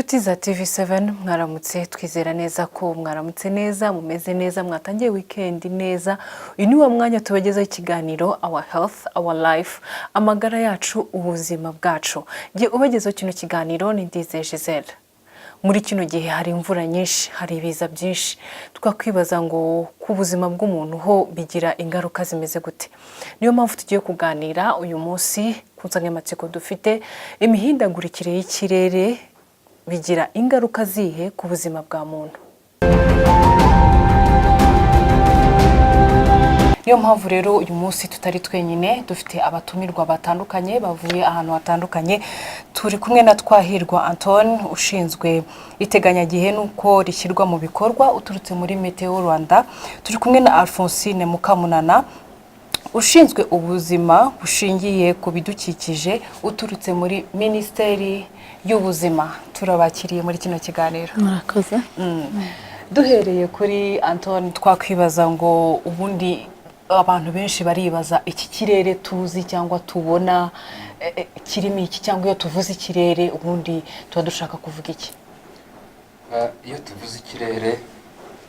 Inshuti za TV7, mwaramutse. Twizera neza ko mwaramutse neza, mumeze neza, mwatangiye weekend neza. Uyu ni wa mwanya tubagezaho ikiganiro Our Health, Our Life, amagara yacu, ubuzima bwacu. Jye ubagezaho kino kiganiro ni Ndizeye Gisele. Muri kino gihe hari imvura nyinshi, hari ibiza byinshi. Twakwibaza ngo ku buzima bw'umuntu ho bigira ingaruka zimeze gute? Niyo mpamvu tugiye kuganira uyu munsi ku nsanganyamatsiko dufite: imihindagurikire y'ikirere bigira ingaruka zihe ku buzima bwa muntu? Niyo mpamvu rero uyu munsi tutari twenyine, dufite abatumirwa batandukanye bavuye ahantu hatandukanye. Turi kumwe na Twahirwa Antoine, ushinzwe iteganyagihe n'uko rishyirwa mu bikorwa, uturutse muri Meteo Rwanda. Turi kumwe na Alphonsine Mukamunana, ushinzwe ubuzima bushingiye ku bidukikije, uturutse muri Minisiteri y'Ubuzima. Turabakiriye muri kino kiganiro. Murakoze. Duhereye kuri Antoine, twakwibaza ngo ubundi abantu benshi baribaza iki kirere tuzi cyangwa tubona kirimo iki, cyangwa iyo tuvuze ikirere ubundi tuba dushaka kuvuga iki? Iyo tuvuze ikirere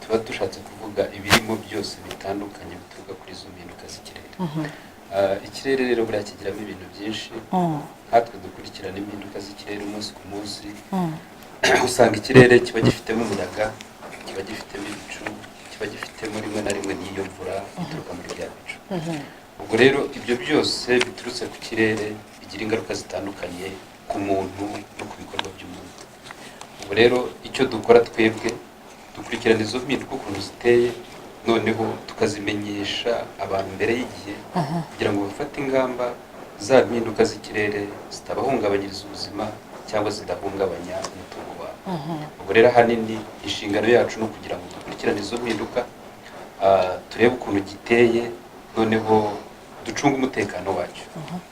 tuba dushatse kuvuga ibirimo byose bitandukanye bituruka kuri izo mpinduka z'ikirere. Ikirere rero buriya kigiramo ibintu byinshi. Nkatwe dukurikirana impinduka z'ikirere umunsi ku munsi, usanga ikirere kiba gifitemo umuyaga, kiba gifitemo ibicu, kiba gifitemo rimwe na rimwe n'iyo mvura ituruka muri bya bicu. Ubwo rero ibyo byose biturutse ku kirere bigira ingaruka zitandukanye ku muntu no ku bikorwa by'umuntu. Ubu rero icyo dukora twebwe, dukurikirana izo mpinduka ukuntu ziteye, noneho tukazimenyesha abantu mbere y'igihe kugira ngo bafate ingamba za mpinduka z'ikirere zitabahungabanyiriza ubuzima cyangwa zidahungabanya umutungo wabo. Ubwo rero ahanini inshingano yacu ni ukugira ngo dukurikirane izo mpinduka, turebe ukuntu giteye, noneho ducunge umutekano wacyo.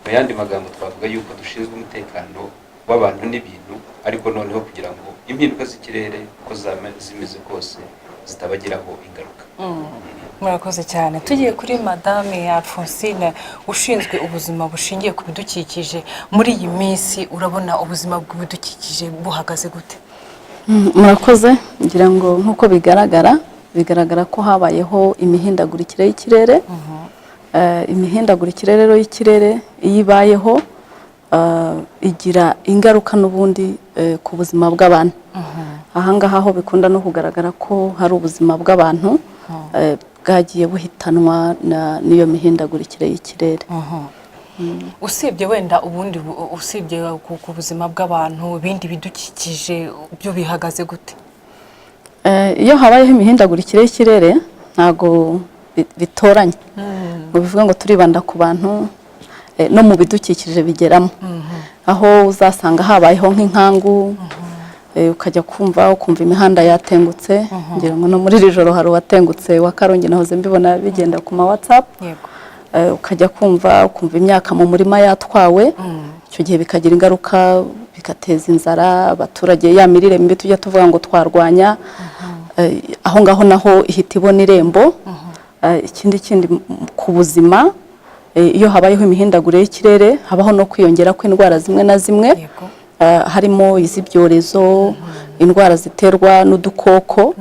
Mu yandi magambo twavuga yuko dushinzwe umutekano w'abantu n'ibintu, ariko noneho kugira ngo impinduka z'ikirere uko zaba zimeze kose zitabagiraho ingaruka. Murakoze cyane. Tugiye kuri Madame Alphonsine, ushinzwe ubuzima bushingiye ku bidukikije. Muri iyi minsi urabona ubuzima bw'ibidukikije buhagaze gute? Murakoze. Ngira ngo nk'uko bigaragara ko habayeho imihindagurikire y'ikirere. Imihindagurikire rero y'ikirere iyo ibayeho igira ingaruka n'ubundi ku buzima bw'abantu. Ahangaha ho bikunda no kugaragara ko hari ubuzima bw'abantu bwagiye buhitanwa n'iyo mihindagurikire y'ikirere. Usibye wenda ubundi usibye ku buzima bw'abantu, ibindi bidukikije byo bihagaze gute? Iyo habayeho imihindagurikire y'ikirere ntago bitoranya ngo bivuge ngo turibanda ku bantu, no mu bidukikije bigeramo, aho uzasanga habayeho nk'inkangu, ukajya kumva ukumva imihanda yatengutse. Ngira ngo no muri iri joro hari uwatengutse wa Karongi, nahoze mbibona bigenda ku ma WhatsApp. Ukajya kumva ukumva imyaka mu murima yatwawe. Icyo gihe bikagira ingaruka, bigateza inzara abaturage, ya mirire mibi tujya tuvuga ngo twarwanya, aho ngaho naho ihita ibona irembo. Ikindi kindi ku buzima, iyo habayeho imihindagurire y'ikirere habaho no kwiyongera kw'indwara zimwe na zimwe, harimo iz'ibyorezo, indwara ziterwa n'udukoko,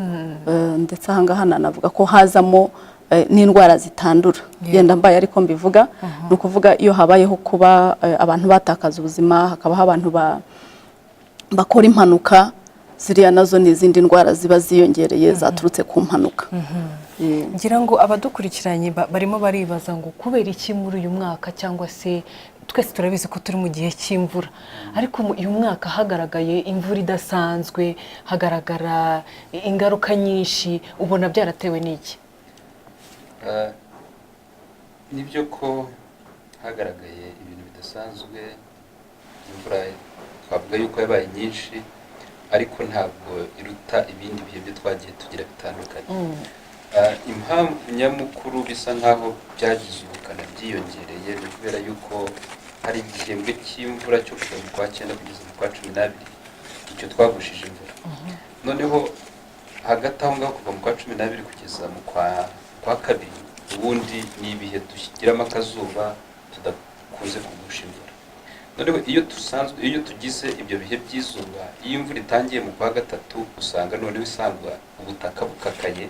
ndetse ahangaha nanavuga ko hazamo n'indwara zitandura. Yenda mbaye ariko mbivuga, ni ukuvuga iyo habayeho kuba abantu batakaza ubuzima, hakabaho abantu bakora impanuka, ziriya nazo ni izindi ndwara ziba ziyongereye zaturutse ku mpanuka. Ngira ngo abadukurikiranye barimo baribaza ngo kubera iki muri uyu mwaka, cyangwa se twese turabizi ko turi mu gihe cy'imvura, ariko uyu mwaka hagaragaye imvura idasanzwe, hagaragara ingaruka nyinshi. Ubona byaratewe n'iki? Nibyo ko hagaragaye ibintu bidasanzwe, imvura twavuga yuko yabaye nyinshi, ariko ntabwo iruta ibindi bihe byo twagiye tugira bitandukanye. Impamvu nyamukuru bisa nkaho byagize ubukana byiyongereye ni ukubera yuko hari igihembwe cy'imvura cyo kuva mu kwa cyenda kugeza mu kwa 12, icyo twagushije imvura. Noneho hagati aho ngaho kuva mu kwa 12 kugeza mu kwa kabiri, ubundi ni ibihe dushyiramo akazuba, tudakunze kugusha imvura. Noneho iyo dusanzwe, iyo tugize ibyo bihe by'izuba, iyo imvura itangiye mu kwa gatatu, usanga noneho isanga ubutaka bukakaye,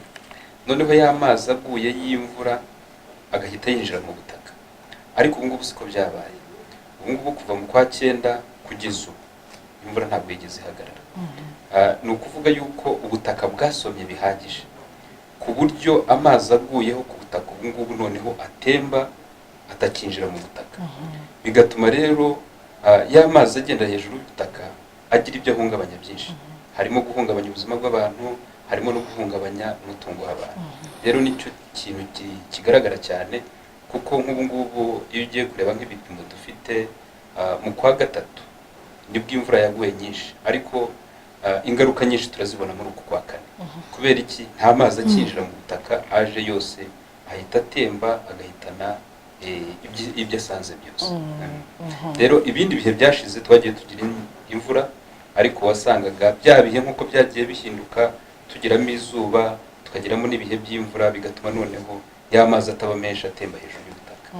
noneho ya mazi aguye y'imvura agahita yinjira mu butaka. Ariko ubu ngubu siko byabaye. Ubu ngubu kuva mu kwa cyenda kugeza ubu imvura ntabwo yigeze ihagarara. Ni ukuvuga yuko ubutaka bwasomye bihagije ku buryo amazi aguyeho ku butaka ubu ngubu noneho atemba, atakinjira mu butaka. Bigatuma rero ya mazi agenda hejuru y'ubutaka agira ibyo ahungabanya byinshi, harimo guhungabanya ubuzima bw'abantu, harimo no guhungabanya umutungo w'abantu. Rero nicyo kintu kigaragara cyane, kuko nk'ubu ngubu iyo ugiye kureba nk'ibipimo dufite, mu kwa gatatu nibwo imvura yaguye nyinshi, ariko ingaruka nyinshi turazibona muri uku kwa kane. Kubera iki? Nta mazi akinjira mu butaka, aje yose ahita atemba agahitana ibyo asanze byose. Rero ibindi bihe byashize twagiye tugira imvura, ariko wasangaga bya bihe nk'uko byagiye bihinduka, tugiramo izuba, tukagiramo n'ibihe by'imvura, bigatuma noneho ya mazi ataba menshi atemba hejuru y'ubutaka.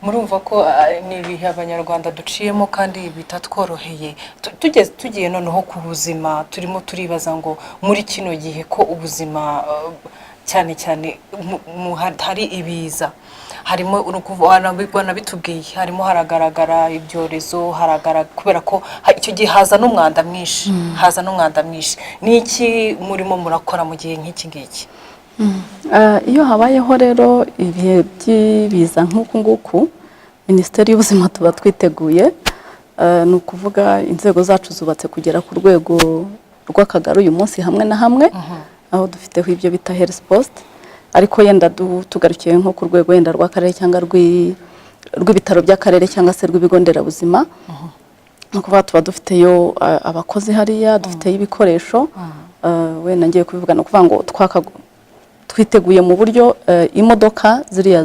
Murumva ko ni ibihe Abanyarwanda duciyemo kandi bitatworoheye. Tugiye noneho ku buzima, turimo turibaza ngo muri kino gihe ko ubuzima cyane cyane hari ibiza, harimo wanabitubwiye, harimo haragaragara ibyorezo, haragaragara kubera ko icyo gihe haza n'umwanda mwinshi, haza n'umwanda mwinshi. Ni iki murimo murakora mu gihe nk'iki ngiki? Iyo habayeho rero ibihe by'ibiza nk'uku nguku, Minisiteri y'Ubuzima tuba twiteguye. Ni ukuvuga inzego zacu zubatse kugera ku rwego rw'akagari uyu munsi hamwe na hamwe, aho dufiteho ibyo bita health post. Ariko yenda tugarukiye nko ku rwego yenda rw'akarere cyangwa rw'ibitaro by'akarere cyangwa se rw'ibigo nderabuzima, ni ukuvuga tuba dufiteyo abakozi hariya, dufiteyo ibikoresho. Wenda ngiye kubivuga, ni ukuvuga ngo twiteguye mu buryo imodoka ziriya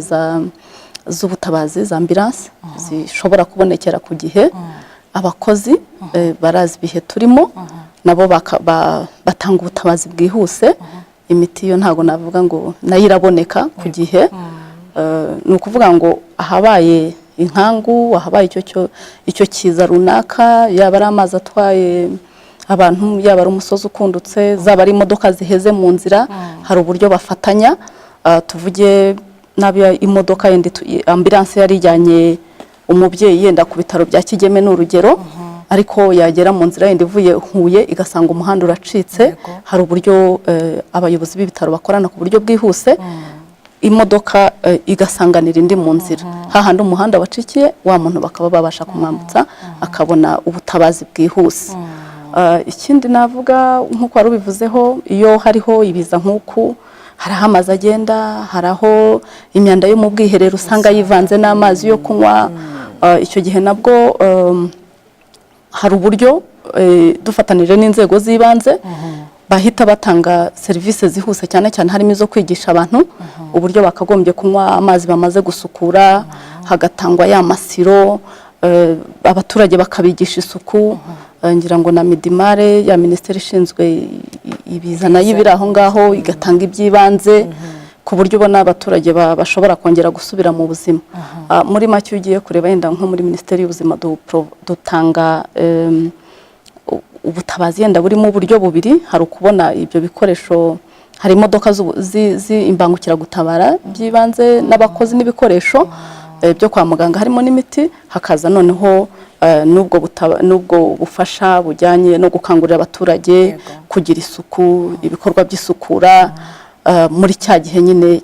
z'ubutabazi za ambulance zishobora kubonekera ku gihe, abakozi barazi ibihe turimo, nabo batanga ubutabazi bwihuse. Imiti yo ntabwo navuga ngo nayo iraboneka ku gihe. Ni ukuvuga ngo ahabaye inkangu, ahabaye icyo kiza runaka, yaba ari amazi atwaye abantu, yaba ari umusozi ukundutse, zaba ari imodoka ziheze mu nzira, hari uburyo bafatanya. Tuvuge nabi imodoka yenda ambulance yari ijyanye umubyeyi yenda ku bitaro bya Kigeme, ni urugero, ariko yagera mu nzira yenda ivuye Huye igasanga umuhanda uracitse, hari uburyo abayobozi b'ibitaro bakorana ku buryo bwihuse, imodoka igasanganira indi mu nzira hahandi umuhanda wacikiye, wa muntu bakaba babasha kumwambutsa akabona ubutabazi bwihuse. Ikindi navuga, nk'uko wari ubivuzeho, iyo hariho ibiza nk'uku, hari aho amazi agenda, hari aho imyanda yo mu bwiherero usanga yivanze n'amazi yo kunywa. Icyo gihe nabwo hari uburyo dufatanije n'inzego z'ibanze bahita batanga serivisi zihuse, cyane cyane harimo izo kwigisha abantu uburyo bakagombye kunywa amazi bamaze gusukura, hagatangwa ya masiro, abaturage bakabigisha isuku. Ngira ngo na MIDIMAR ya minisiteri ishinzwe ibiza nayo iba iri aho ngaho, igatanga iby'ibanze ku buryo ubona abaturage bashobora kongera gusubira mu buzima. Muri make, iyo ugiye kureba yenda nko muri Minisiteri y'Ubuzima, dutanga ubutabazi yenda burimo uburyo bubiri. Hari ukubona ibyo bikoresho, hari imodoka z'imbangukiragutabara by'ibanze n'abakozi n'ibikoresho byo kwa muganga harimo n'imiti, hakaza noneho n'ubwo bufasha bujyanye no gukangurira abaturage kugira isuku, ibikorwa by'isukura muri cya gihe nyine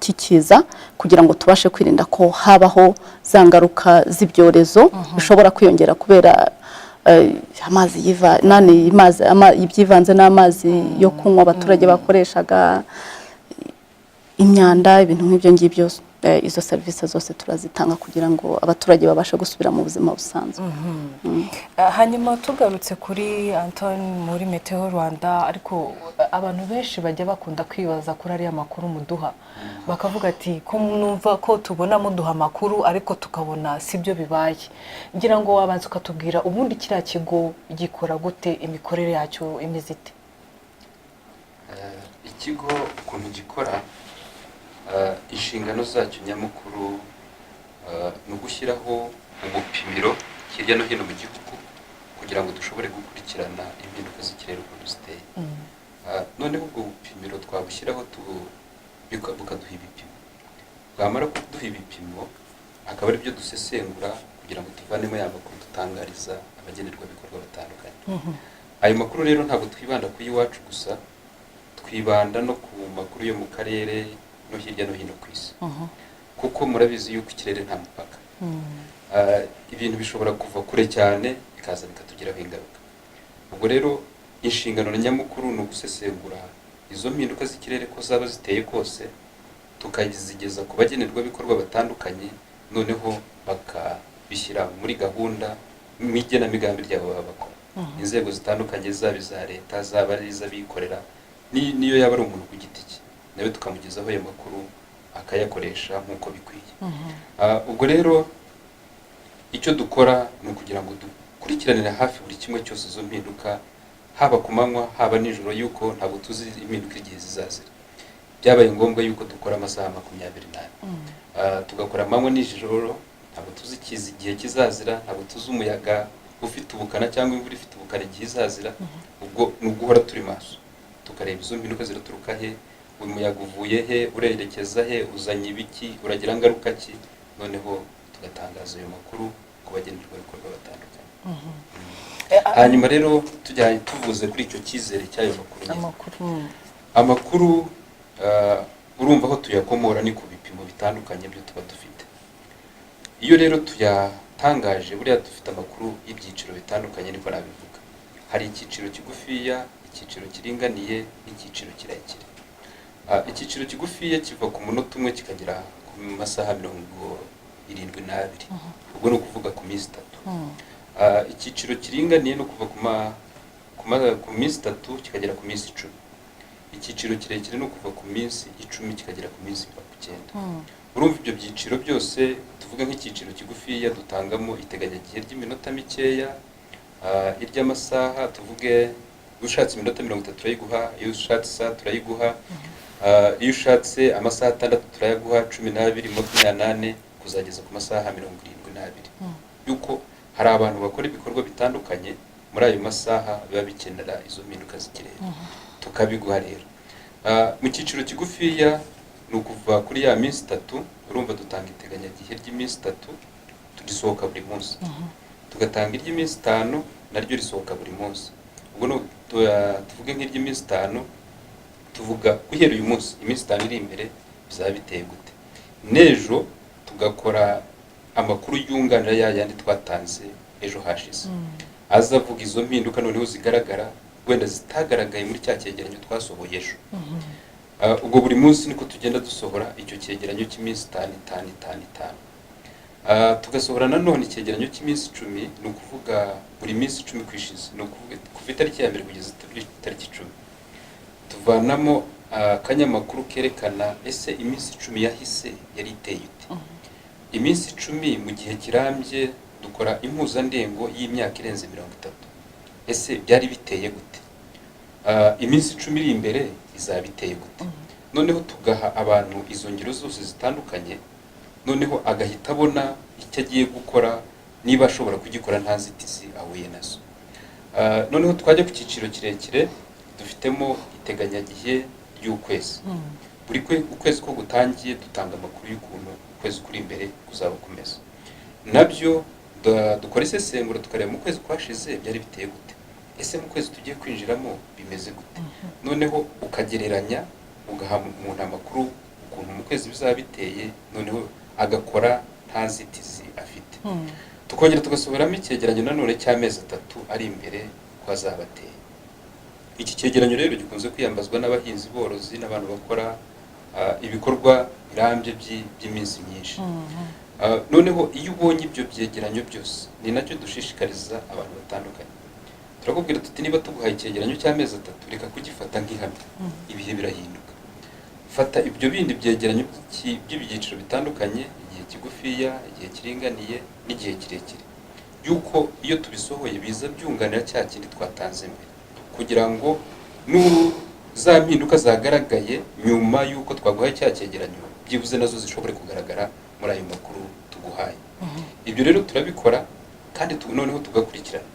cy'ikiza, kugira ngo tubashe kwirinda ko habaho za ngaruka z'ibyorezo bishobora kwiyongera kubera amazi yiva nani amazi ibyivanze n'amazi yo kunywa abaturage bakoreshaga, imyanda, ibintu nk'ibyo ngibyo. Izo serivisi zose turazitanga kugira ngo abaturage babashe gusubira mu buzima busanzwe. Hanyuma tugarutse kuri Anton muri Meteo Rwanda, ariko abantu benshi bajya bakunda kwibaza kuri ariya makuru muduha, bakavuga ati ko numva ko tubona muduha amakuru ariko tukabona sibyo bibaye. Ngira ngo wabanza ukatubwira ubundi kiriya kigo gikora gute, imikorere yacyo imeze ite? Ikigo ukuntu gikora, inshingano zacyo nyamukuru Ni ugushyiraho ubupimiro hirya no hino mu gihugu kugira ngo dushobore gukurikirana impinduka z'ikirere ukuntu ziteye. Noneho ubwo bupimiro twabushyiraho, bukaduha ibipimo, bwamara kuduha ibipimo akaba ari byo dusesengura kugira ngo tuvanemo ya makuru dutangariza abagenerwabikorwa batandukanye. Ayo makuru rero ntabwo twibanda ku y'iwacu gusa, twibanda no ku makuru yo mu karere no hirya no hino ku isi, kuko murabizi yuko ikirere nta mupaka. Ibintu bishobora kuva kure cyane bikaza bikatugiraho ingaruka. Ubwo rero inshingano nyamukuru ni ugusesengura izo mpinduka z'ikirere ko zaba ziteye kose, tukazigeza ku bagenerwabikorwa batandukanye, noneho bakabishyira muri gahunda mu igenamigambi ryabo baba bakora. Inzego zitandukanye, zaba iza leta, zaba ari iz'abikorera, niyo yaba ari umuntu ku giti cye, nawe tukamugezaho ayo makuru akayakoresha nk'uko bikwiye. Ubwo rero icyo dukora ni ukugira ngo dukurikiranire hafi buri kimwe cyose izo mpinduka, haba ku manywa, haba nijoro, yuko ntabwo tuzi impinduka igihe zizazira. Byabaye ngombwa yuko dukora amasaha 24. Tugakora amanywa nijoro. Ntabwo tuzi igihe kizazira, ntabwo tuzi umuyaga ufite ubukana cyangwa imvura ifite ubukana igihe izazira. Ubwo ni uguhora turi maso, tukareba izo mpinduka ziraturuka he, uyu muyaga uvuye he, urerekeza he, uzanye ibiki, uragira ngaruka ki, noneho tugatangaza ayo makuru ku bagenerwabikorwa batandukanye. Hanyuma rero tujyanye tuvuze kuri icyo cyizere cy'ayo makuru nyine. Amakuru. Amakuru, urumva aho tuyakomora ni ku bipimo bitandukanye byo tuba dufite. Iyo rero tuyatangaje, buriya dufite amakuru y'ibyiciro bitandukanye, niko nabivuga. Hari icyiciro kigufiya, icyiciro kiringaniye n'icyiciro kirekire. Icyiciro kigufiya kiva ku munota umwe kikagera ku masaha 72, ubwo ni ukuvuga ku minsi 3. Icyiciro kiringaniye no kuva ku minsi 3 kikagera ku minsi 10. Icyiciro kirekire ni ukuva ku minsi 10 kikagera ku minsi 90. Urumva ibyo byiciro byose, tuvuga nk'icyiciro kigufiya dutangamo iteganyagihe ry'iminota mikeya, iry'amasaha, tuvuge ushatse iminota 30 turayiguha, iyo ushatse isaha turayiguha, iyo ushatse amasaha 6 turayaguha, 12, 24, kuzageza ku masaha 72, yuko hari abantu bakora ibikorwa bitandukanye muri ayo masaha biba bikenera izo mpinduka z'ikirere, tukabiguha rero. Mu cyiciro kigufiya ni ukuva kuri ya minsi 3. Urumva dutanga iteganyagihe ry'iminsi 3, risohoka buri munsi. Tugatanga iry'iminsi 5, naryo risohoka buri munsi. Ubwo tuvuge nk'iry'iminsi 5, tuvuga guhera uyu munsi iminsi 5 iri imbere bizaba biteye gute, n'ejo tugakora amakuru yunganira ya yandi twatanze ejo hashize, aza avuga izo mpinduka noneho zigaragara wenda zitagaragaye muri cya cyegeranyo twasohoye ejo. Ubwo buri munsi niko tugenda dusohora icyo cyegeranyo cy'iminsi 5, 5, 5, 5. Tugasohora nanone icyegeranyo cy'iminsi 10, ni ukuvuga buri minsi 10 ku ishize, ni ukuvuga kuva itariki ya mbere kugeza itariki 10, tuvanamo akanyamakuru kerekana ese iminsi 10 yahise yari iteye ite. Iminsi 10 mu gihe kirambye, dukora impuzandengo y'imyaka irenze 30, ese byari biteye gute? Iminsi 10 iri imbere izaba iteye gute? Noneho tugaha abantu izo ngero zose zitandukanye, noneho agahita abona icyo agiye gukora, niba ashobora kugikora nta nzitizi ahuye nazo. Noneho twajya ku cyiciro kirekire, dufitemo iteganyagihe ry'ukwezi. Buri ukwezi ko gutangiye dutanga amakuru y'ukuntu ukwezi kuri imbere kuzaba kumeze. Nabyo dukora isesengura, tukareba mu kwezi kwashize byari biteye gute, ese mu kwezi tugiye kwinjiramo bimeze gute, noneho ukagereranya, ugaha umuntu amakuru ukuntu mu kwezi bizaba biteye, noneho agakora nta nzitizi afite. Tukongera tugasohoramo icyegeranyo nanone cy'amezi 3 ari imbere ko azaba ateye. Iki cyegeranyo rero gikunze kwiyambazwa n'abahinzi borozi n'abantu bakora ibikorwa birambye by'iminsi myinshi. Noneho iyo ubonye ibyo byegeranyo byose, ni nacyo dushishikariza abantu batandukanye, turakubwira tuti niba tuguhaye icyegeranyo cy'amezi 3, reka kugifata nk'ihame, ibihe birahinduka. Fata ibyo bindi byegeranyo by'ibyiciro bitandukanye, igihe kigufiya, igihe kiringaniye n'igihe kirekire, yuko iyo tubisohoye biza byunganira cya kindi twatanze mbere, kugira ngo za mpinduka zagaragaye nyuma y'uko twaguhaye cya cyegeranyo byibuze nazo zishobore kugaragara muri Muri ayo makuru tuguhaye, ibyo rero turabikora kandi noneho tugakurikirana,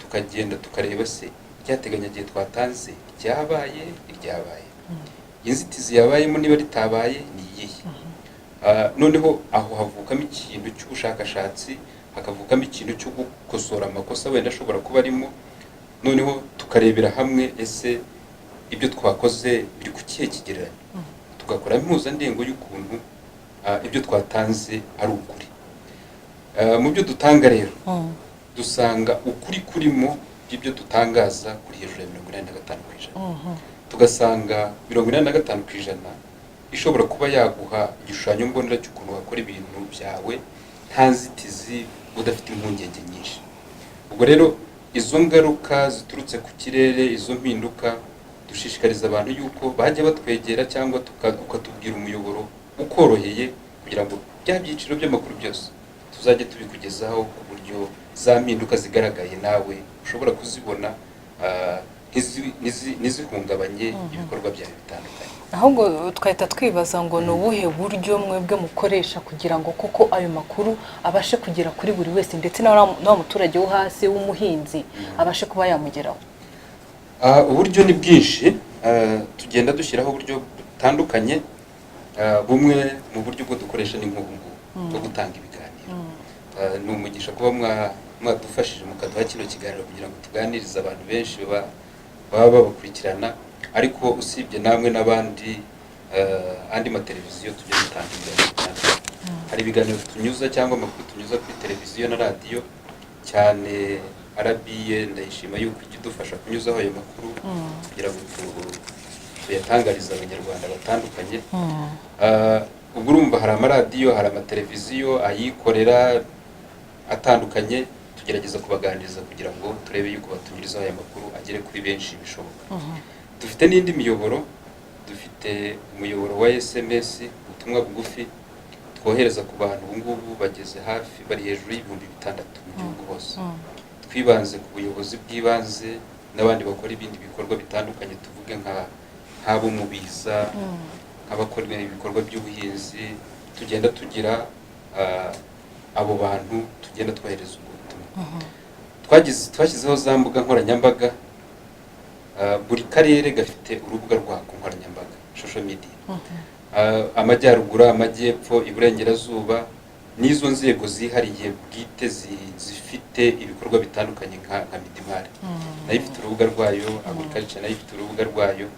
tukagenda tukareba se ryateganyagihe twatanze ryabaye, iryabaye, inzitizi yabayemo niba ritabaye ni iyihe? Noneho aho havukamo ikintu cy'ubushakashatsi, hakavukamo ikintu cyo gukosora amakosa wenda ashobora kuba arimo. Noneho tukarebera hamwe ese ibyo twakoze biri ku kihe kigereranyo, tugakora impuzandengo y'ukuntu ibyo twatanze ari ukuri. Mu byo dutanga rero, dusanga ukuri kurimo ibyo dutangaza kuri hejuru ya 85%. Tugasanga 85% ishobora kuba yaguha igishushanyo mbonera cy'ukuntu wakora ibintu byawe nta nzitizi, udafite impungenge nyinshi. Ubwo rero izo ngaruka ziturutse ku kirere, izo mpinduka, dushishikariza abantu yuko bajya batwegera cyangwa ukatubwira umuyoboro ukoroheye, kugira ngo bya byiciro by'amakuru byose tuzajye tubikugezaho, ku buryo za mpinduka zigaragaye nawe ushobora kuzibona, ntizihungabanye ibikorwa byawe bitandukanye. Ahubwo twahita twibaza ngo ni ubuhe buryo mwebwe mukoresha kugira ngo koko ayo makuru abashe kugera kuri buri wese, ndetse na wa muturage wo hasi w'umuhinzi abashe kuba yamugeraho? Uburyo ni bwinshi. Tugenda dushyiraho uburyo butandukanye. Bumwe mu buryo bwo dukoresha ni nk'ubu ngubu bwo gutanga ibiganiro. Ni umugisha kuba mwadufashije mukaduha kino kiganiro kugira ngo tuganirize abantu benshi baba babakurikirana. Ariko usibye namwe n'abandi, andi mateleviziyo tujya dutanga ibiganiro bitandukanye. Hari ibiganiro tunyuza cyangwa amakuru tunyuza kuri televiziyo na radiyo, cyane RBA. Ndayishima yuko ijya idufasha kunyuzaho ayo makuru kugira ngo tuyatangarize Abanyarwanda batandukanye. Ubwo urumva hari amaradiyo, hari amateleviziyo ayikorera atandukanye. Tugerageza kubaganiriza kugira ngo turebe yuko batunyurizaho aya makuru agere kuri benshi bishoboka. Dufite n'indi miyoboro. Dufite umuyoboro wa SMS, ubutumwa bugufi twohereza ku bantu. Ubu ngubu bageze hafi, bari hejuru y'6000 mu gihugu hose. Twibanze ku buyobozi bw'ibanze n'abandi bakora ibindi bikorwa bitandukanye, tuvuge nk'abo mu biza, nk'abakora ibikorwa by'ubuhinzi. Tugenda tugira abo bantu tugenda twohereza ubwo butumwa. Twashyizeho za mbuga nkoranyambaga. Buri karere gafite urubuga rwako nkoranyambaga, social media. Amajyaruguru, amajyepfo, iburengerazuba, n'izo nzego zihariye bwite zifite ibikorwa bitandukanye, nka MIDIMAR nayo ifite urubuga rwayo, agriculture nayo ifite urubuga rwayo.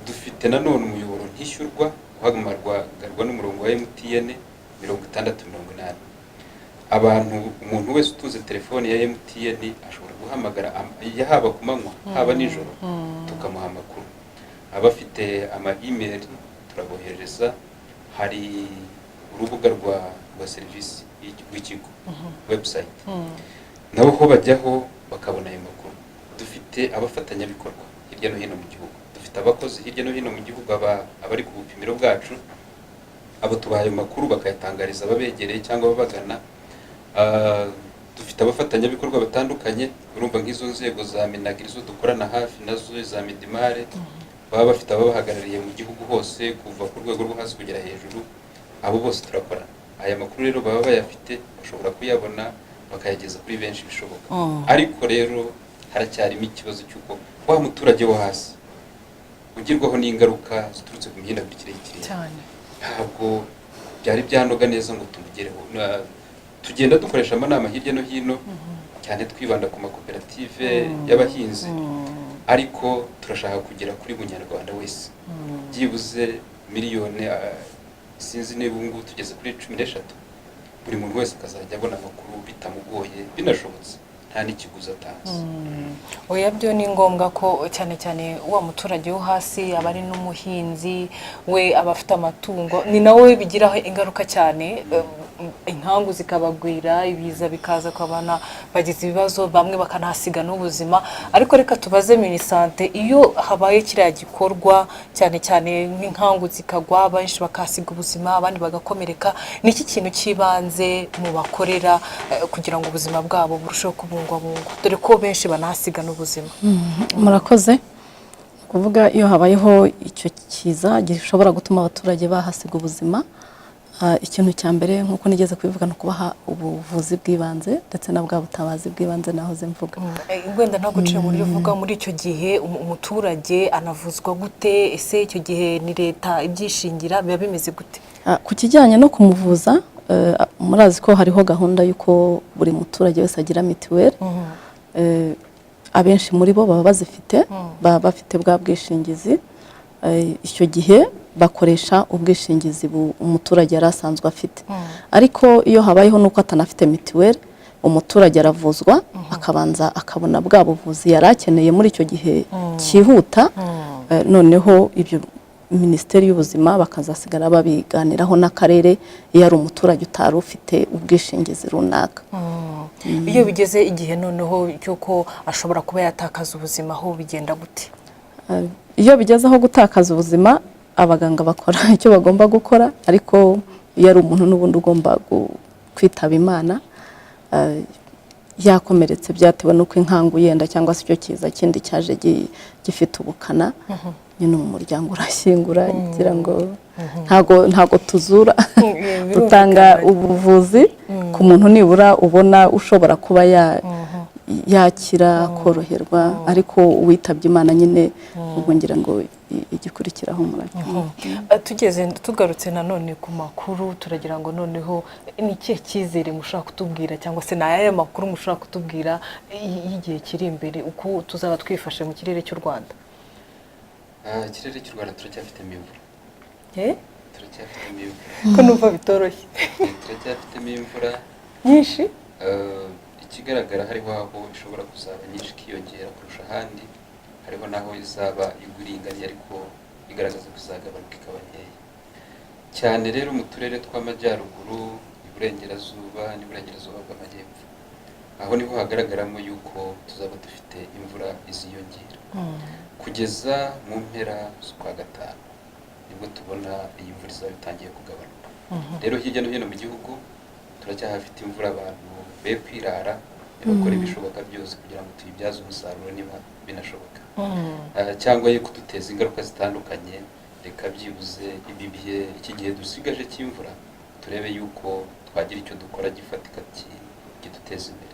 Dufite nanone umuyoboro ntishyurwa uhamagarwa n'umurongo wa MTN, 6080. Abantu, umuntu wese utunze telefone ya MTN ashobora guhamagara, haba ku manywa, haba nijoro, tukamuha amakuru. Abafite ama email turaboherereza. Hari urubuga rwa serivisi rw'ikigo, website, nabo ho bajyaho bakabona ayo makuru. Dufite abafatanyabikorwa hirya no hino mu gihugu, dufite abakozi hirya no hino mu gihugu, abari ku bupimiro bwacu. Abo tubaha ayo makuru bakayatangariza ababegereye cyangwa ababagana. Dufite abafatanyabikorwa batandukanye. Urumva nk'izo nzego za MINAGRI zo dukorana hafi nazo, za MIDIMAR, baba bafite ababahagarariye mu gihugu hose, kuva ku rwego rwo hasi kugera hejuru. Abo bose turakorana. Aya makuru rero baba bayafite, bashobora kuyabona bakayageza kuri benshi bishoboka. Ariko rero haracyarimo ikibazo cy'uko wa muturage wo hasi ugerwaho n'ingaruka ziturutse ku mihindagurikire y'ikirere ntabwo byari byanoga neza ngo tumugereho. Tugenda dukoresha amanama hirya no hino, cyane twibanda ku makoperative y'abahinzi, ariko turashaka kugera kuri Munyarwanda wese, byibuze miliyoni, sinzi niba ubu ngubu tugeze kuri 13, buri muntu wese akazajya abona amakuru bitamugoye, binashobotse nta n'ikiguzi atanze. Oya, byo ni ngombwa ko cyane cyane wa muturage wo hasi, aba ari n'umuhinzi, we aba afite amatungo, ni nawe bigiraho ingaruka cyane, inkangu zikabagwira, ibiza bikaza, ukabona bagize ibibazo, bamwe bakanahasiga n'ubuzima. Ariko reka tubaze MINISANTE: iyo habaye kiriya gikorwa, cyane cyane nk'inkangu zikagwa, benshi bakahasiga ubuzima, abandi bagakomereka, ni iki kintu cy'ibanze mubakorera kugira ngo ubuzima bwabo burusheho kubungwabungwa, dore ko benshi banahasiga n'ubuzima? Murakoze. Ni ukuvuga iyo habayeho icyo kiza gishobora gutuma abaturage bahasiga ubuzima, Ikintu cya mbere, nk'uko nigeze kubivuga, ni ukubaha ubuvuzi bw'ibanze ndetse na bwa butabazi bw'ibanze nahoze mvuga. Wenda ntabwo uciye mu buryo uvuga, muri icyo gihe umuturage anavuzwa gute? Ese icyo gihe ni leta ibyishingira? Biba bimeze gute? Ku kijyanye no kumuvuza, murazi ko hariho gahunda y'uko buri muturage wese agira mituweli. Abenshi muri bo baba bazifite, baba bafite bwa bwishingizi. Icyo gihe bakoresha ubwishingizi umuturage yari asanzwe afite. Ariko iyo habayeho n'uko atanafite mituweli, umuturage aravuzwa, akabanza akabona bwa buvuzi yari akeneye muri icyo gihe cyihuta. Noneho ibyo Minisiteri y'Ubuzima bakazasigara babiganiraho n'akarere, iyo ari umuturage utari ufite ubwishingizi runaka. Iyo bigeze igihe noneho cy'uko ashobora kuba yatakaza ubuzima, aho bigenda gute? Iyo bigeze aho gutakaza ubuzima, abaganga bakora icyo bagomba gukora. Ariko iyo ari umuntu n'ubundi ugomba kwitaba Imana, yakomeretse byatewe n'uko inkangu yenda cyangwa se icyo kiza kindi cyaje gifite ubukana, nyine mu muryango urashyingura. Ngira ngo ntago tuzura, dutanga ubuvuzi ku muntu nibura ubona ushobora kuba yakira, koroherwa. Ariko uwitabye Imana nyine, ubwo ngira ngo igikurikiraho muracyumva. Tugeze tugarutse nanone ku makuru, turagira ngo noneho ni ikihe cyizere mushobora kutubwira, cyangwa se ni ayahe makuru mushobora kutubwira y'igihe kiri imbere, uko tuzaba twifashe mu kirere cy'u Rwanda? Ikirere cy'u Rwanda turacyafitemo imvura. Eh? Turacyafitemo imvura. Ko numva bitoroshye? Turacyafitemo imvura. Nyinshi? Ikigaragara, hariho aho ishobora kuzaba nyinshi ikiyongera kurusha ahandi, hariho n'aho izaba igwa iringaniye, ariko igaragaza ko izagabanuka ikaba nkeya cyane. Rero mu turere tw'amajyaruguru, iburengerazuba n'iburengerazuba bw'amajyepfo, aho niho hagaragaramo yuko tuzaba dufite imvura iziyongera kugeza mu mpera z'ukwa gatanu, nibwo tubona iyi mvura izaba itangiye kugabanuka. Rero hirya no hino mu gihugu turacyahafite imvura. Abantu be kwirara, bakora ibishoboka byose kugira ngo tuyibyaze umusaruro niba binashoboka, cyangwa ye kuduteza ingaruka zitandukanye. Reka byibuze ibi bihe, iki gihe dusigaje cy'imvura, turebe yuko twagira icyo dukora gifatika kiduteza imbere.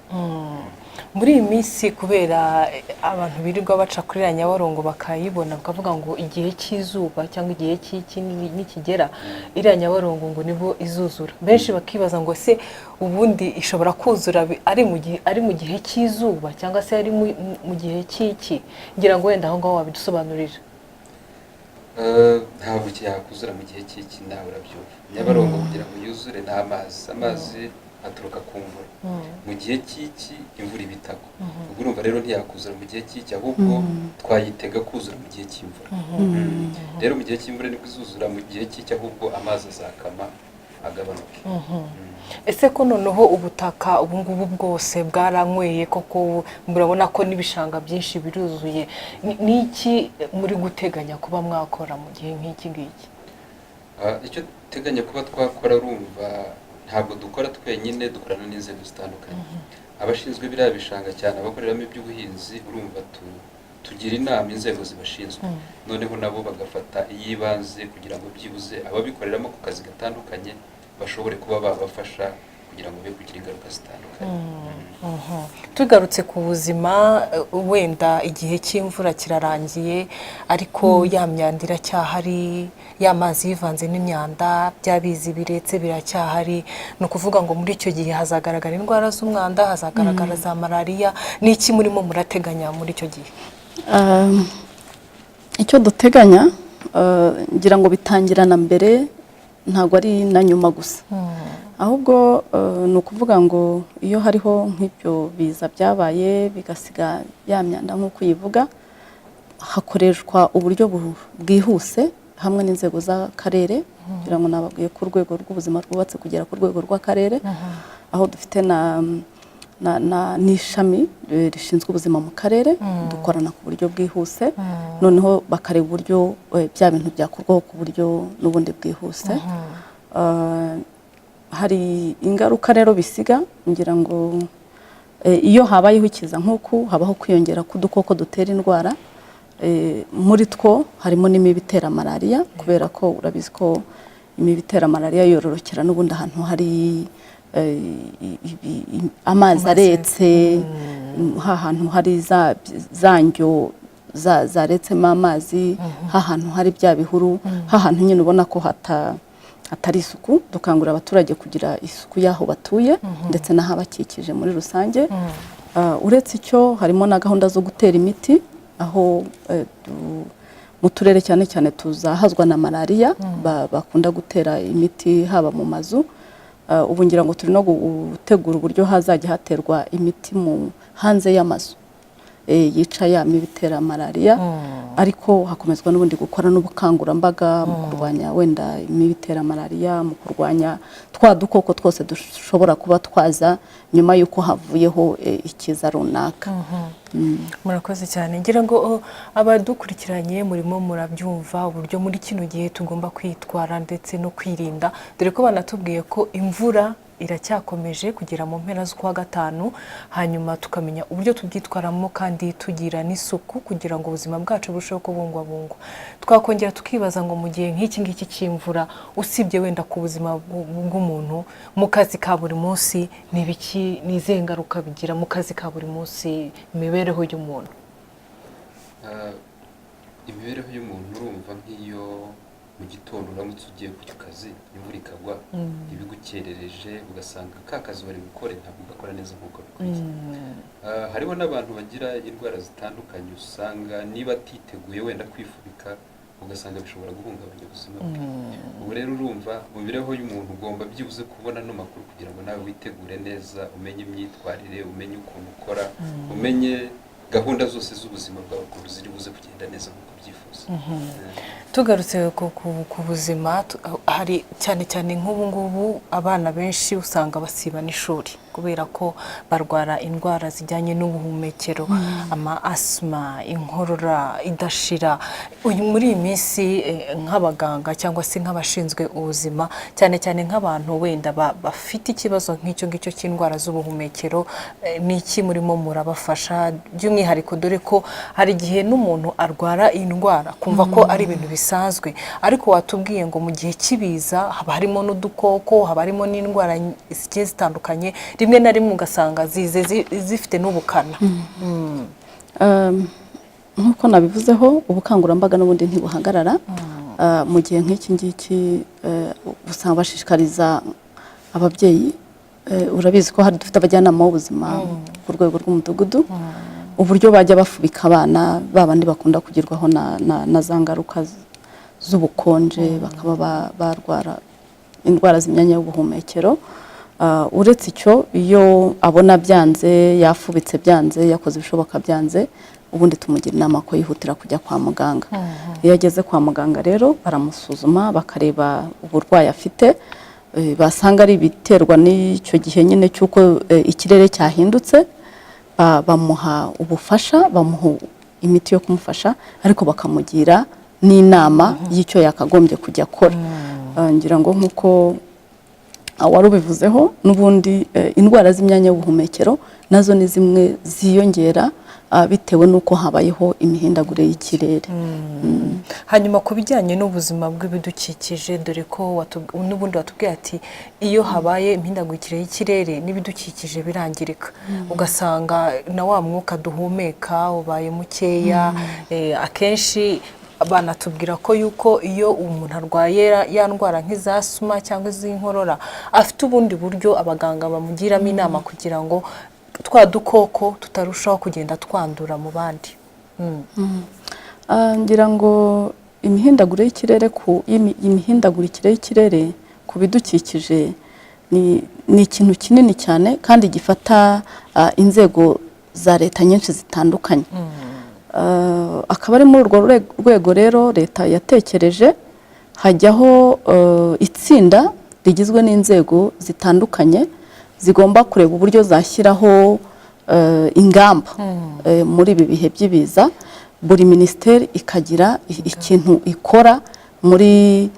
Muri iyi minsi, kubera abantu birirwa baca kuri iriya Nyabarongo bakayibona, bakavuga ngo igihe cy'izuba cyangwa igihe cy'iki nikigera, iriya Nyabarongo ngo nibwo izuzura, benshi bakibaza ngo se ubundi ishobora kuzura ari mu gihe cy'izuba cyangwa se ari mu gihe cy'iki? Ngira ngo wenda aho ngaho wabidusobanurira. Ntabwo yakuzura mu gihe cy'iki, nawe urabyumva. Nyabarongo kugira ngo yuzure ni amazi, amazi aturuka ku mvura. Mu gihe cy'iki imvura iba itagwa. Ubwo urumva rero ntiyakuzura mu gihe cy'iki, ahubwo twayitega kuzura mu gihe cy'imvura. Rero mu gihe cy'imvura nibwo izuzura. Mu gihe cy'iki ahubwo amazi azakama, agabanuke. Ese ko noneho ubutaka ubu ngubu bwose bwaranyweye koko, murabona ko n'ibishanga byinshi biruzuye, ni iki muri guteganya kuba mwakora mu gihe nk'iki ngiki? Icyo duteganya kuba twakora, urumva ntabwo dukora twenyine, dukorana n'inzego zitandukanye, abashinzwe biriya bishanga cyane, abakoreramo iby'ubuhinzi. Urumva tugira inama inzego zibashinzwe, noneho nabo bagafata iy'ibanze kugira ngo byibuze ababikoreramo ku kazi gatandukanye bashobore kuba babafasha kugira ngo be kugira ingaruka zitandukanye. Tugarutse ku buzima, wenda igihe cy'imvura kirarangiye, ariko ya myanda iracyahari, ya mazi yivanze n'imyanda, bya bizi biretse biracyahari. Ni ukuvuga ngo muri icyo gihe hazagaragara indwara z'umwanda, hazagaragara za malariya. Ni iki murimo murateganya muri icyo gihe? Icyo duteganya, ngira ngo bitangirana mbere, ntabwo ari na nyuma gusa. Ahubwo ni ukuvuga ngo iyo hariho nk'ibyo biza byabaye bigasiga ya myanda nk'uko uyivuga, hakoreshwa uburyo bwihuse hamwe n'inzego z'akarere. Kugira ngo nababwiye ko urwego rw'ubuzima rwubatse kugera ku rwego rw'akarere, aho dufite na n'ishami rishinzwe ubuzima mu karere. Dukorana ku buryo bwihuse, noneho bakareba uburyo bya bintu byakorwaho ku buryo n'ubundi bwihuse. Hari ingaruka rero bisiga. Ngira ngo iyo habayeho ikiza nk'uku, habaho kwiyongera k'udukoko dutera indwara. Muri two harimo n'imibu itera malariya, kubera ko urabizi ko Imibu itera malariya yororokera n'ubundi ahantu hari amazi aretse, ha hantu hari za njyo zaretsemo amazi, ha hantu hari bya bihuru, ha hantu nyine ubona ko hatari isuku. Dukangurira abaturage kugira isuku y'aho batuye ndetse n'ahabakikije muri rusange. Uretse icyo, harimo na gahunda zo gutera imiti aho mu turere cyane cyane tuzahazwa na malariya, bakunda gutera imiti haba mu mazu. Ubu ngira ngo turi no gutegura uburyo hazajya haterwa imiti mu hanze y'amazu yica ya mibu itera malariya, ariko hakomezwa n'ubundi gukora n'ubukangurambaga mu kurwanya wenda imibu itera malariya, mu kurwanya twa dukoko twose dushobora kuba twaza nyuma y'uko havuyeho ikiza runaka. Murakoze cyane. Ngira ngo abadukurikiranye murimo murabyumva uburyo muri kino gihe tugomba kwitwara ndetse no kwirinda, dore ko banatubwiye ko imvura iracyakomeje kugera mu mpera z'ukwa gatanu, hanyuma tukamenya uburyo tubyitwaramo kandi tugira n'isuku kugira ngo ubuzima bwacu burusheho kubungwabungwa. Twakongera tukibaza ngo mu gihe nk'iki ngiki cy'imvura, usibye wenda ku buzima bw'umuntu, mu kazi ka buri munsi ni ibiki, ni izihe ngaruka bigira mu kazi ka buri munsi, imibereho y'umuntu? Imibereho y'umuntu, urumva nk'iyo mu gitondo uramutse ugiye ku kazi imvura ikagwa, ibigukerereje, ugasanga ka kazi wari gukora ntabwo ugakora neza nk'uko bikwiye. Hariho n'abantu bagira indwara zitandukanye, usanga niba atiteguye wenda kwifubika, ugasanga bishobora guhungabanya ubuzima bwe. Ubu rero urumva mu mibereho y'umuntu ugomba byibuze kubona ano makuru kugira ngo nawe witegure neza, umenye imyitwarire, umenye ukuntu ukora, umenye gahunda zose z'ubuzima bwawe ukuntu ziri buze kugenda neza nk'uko ubyifuza. Tugarutse ku buzima, hari cyane cyane nk'ubu ngubu abana benshi usanga basiba n'ishuri kubera ko barwara indwara zijyanye n'ubuhumekero, ama asima, inkorora idashira. Uyu muri iyi minsi, nk'abaganga cyangwa se nk'abashinzwe ubuzima, cyane cyane nk'abantu wenda bafite ikibazo nk'icyo ngicyo cy'indwara z'ubuhumekero, ni iki murimo murabafasha by'umwihariko, dore ko hari igihe n'umuntu arwara iyi ndwara kumva ko ari ibintu bisanzwe, ariko watubwiye ngo mu gihe cy'ibiza haba harimo n'udukoko, haba harimo n'indwara zigiye zitandukanye, rimwe na rimwe ugasanga zize zifite n'ubukana? Nk'uko nabivuzeho, ubukangurambaga n'ubundi ntibuhagarara. Mu gihe nk'iki ngiki, usanga bashishikariza ababyeyi, urabizi ko hari dufite abajyanama b'ubuzima ku rwego rw'umudugudu, uburyo bajya bafubika abana babandi bakunda kugerwaho na za ngaruka z'ubukonje, bakaba barwara indwara z'imyanya y'ubuhumekero. Uretse icyo, iyo abona byanze, yafubitse byanze, yakoze ibishoboka byanze, ubundi tumugira inama ko yihutira kujya kwa muganga. Iyo ageze kwa muganga rero baramusuzuma, bakareba uburwayi afite, basanga ari ibiterwa n'icyo gihe nyine cy'uko ikirere cyahindutse, bamuha ubufasha, bamuha imiti yo kumufasha, ariko bakamugira n'inama y'icyo yakagombye kujya akora. Ngira ngo nk'uko wari ubivuzeho n'ubundi, indwara z'imyanya y'ubuhumekero nazo ni zimwe ziyongera bitewe n'uko habayeho imihindagurire y'ikirere. Hanyuma ku bijyanye n'ubuzima bw'ibidukikije, dore ko n'ubundi watubwiye ati iyo habaye imihindagurikire y'ikirere n'ibidukikije birangirika, ugasanga na wa mwuka duhumeka ubaye mukeya. Akenshi banatubwira ko yuko iyo umuntu arwaye ya ndwara nk'iza asima cyangwa iz'inkorora, afite ubundi buryo abaganga bamugiramo inama kugira ngo twa dukoko tutarushaho kugenda twandura mu bandi. Ngira ngo imihindagurikire y'ikirere ku bidukikije ni ikintu kinini cyane kandi gifata inzego za leta nyinshi zitandukanye. Akaba ari muri urwo rwego rero leta yatekereje hajyaho itsinda rigizwe n'inzego zitandukanye zigomba kureba uburyo zashyiraho ingamba muri ibi bihe by'ibiza, buri minisiteri ikagira ikintu ikora muri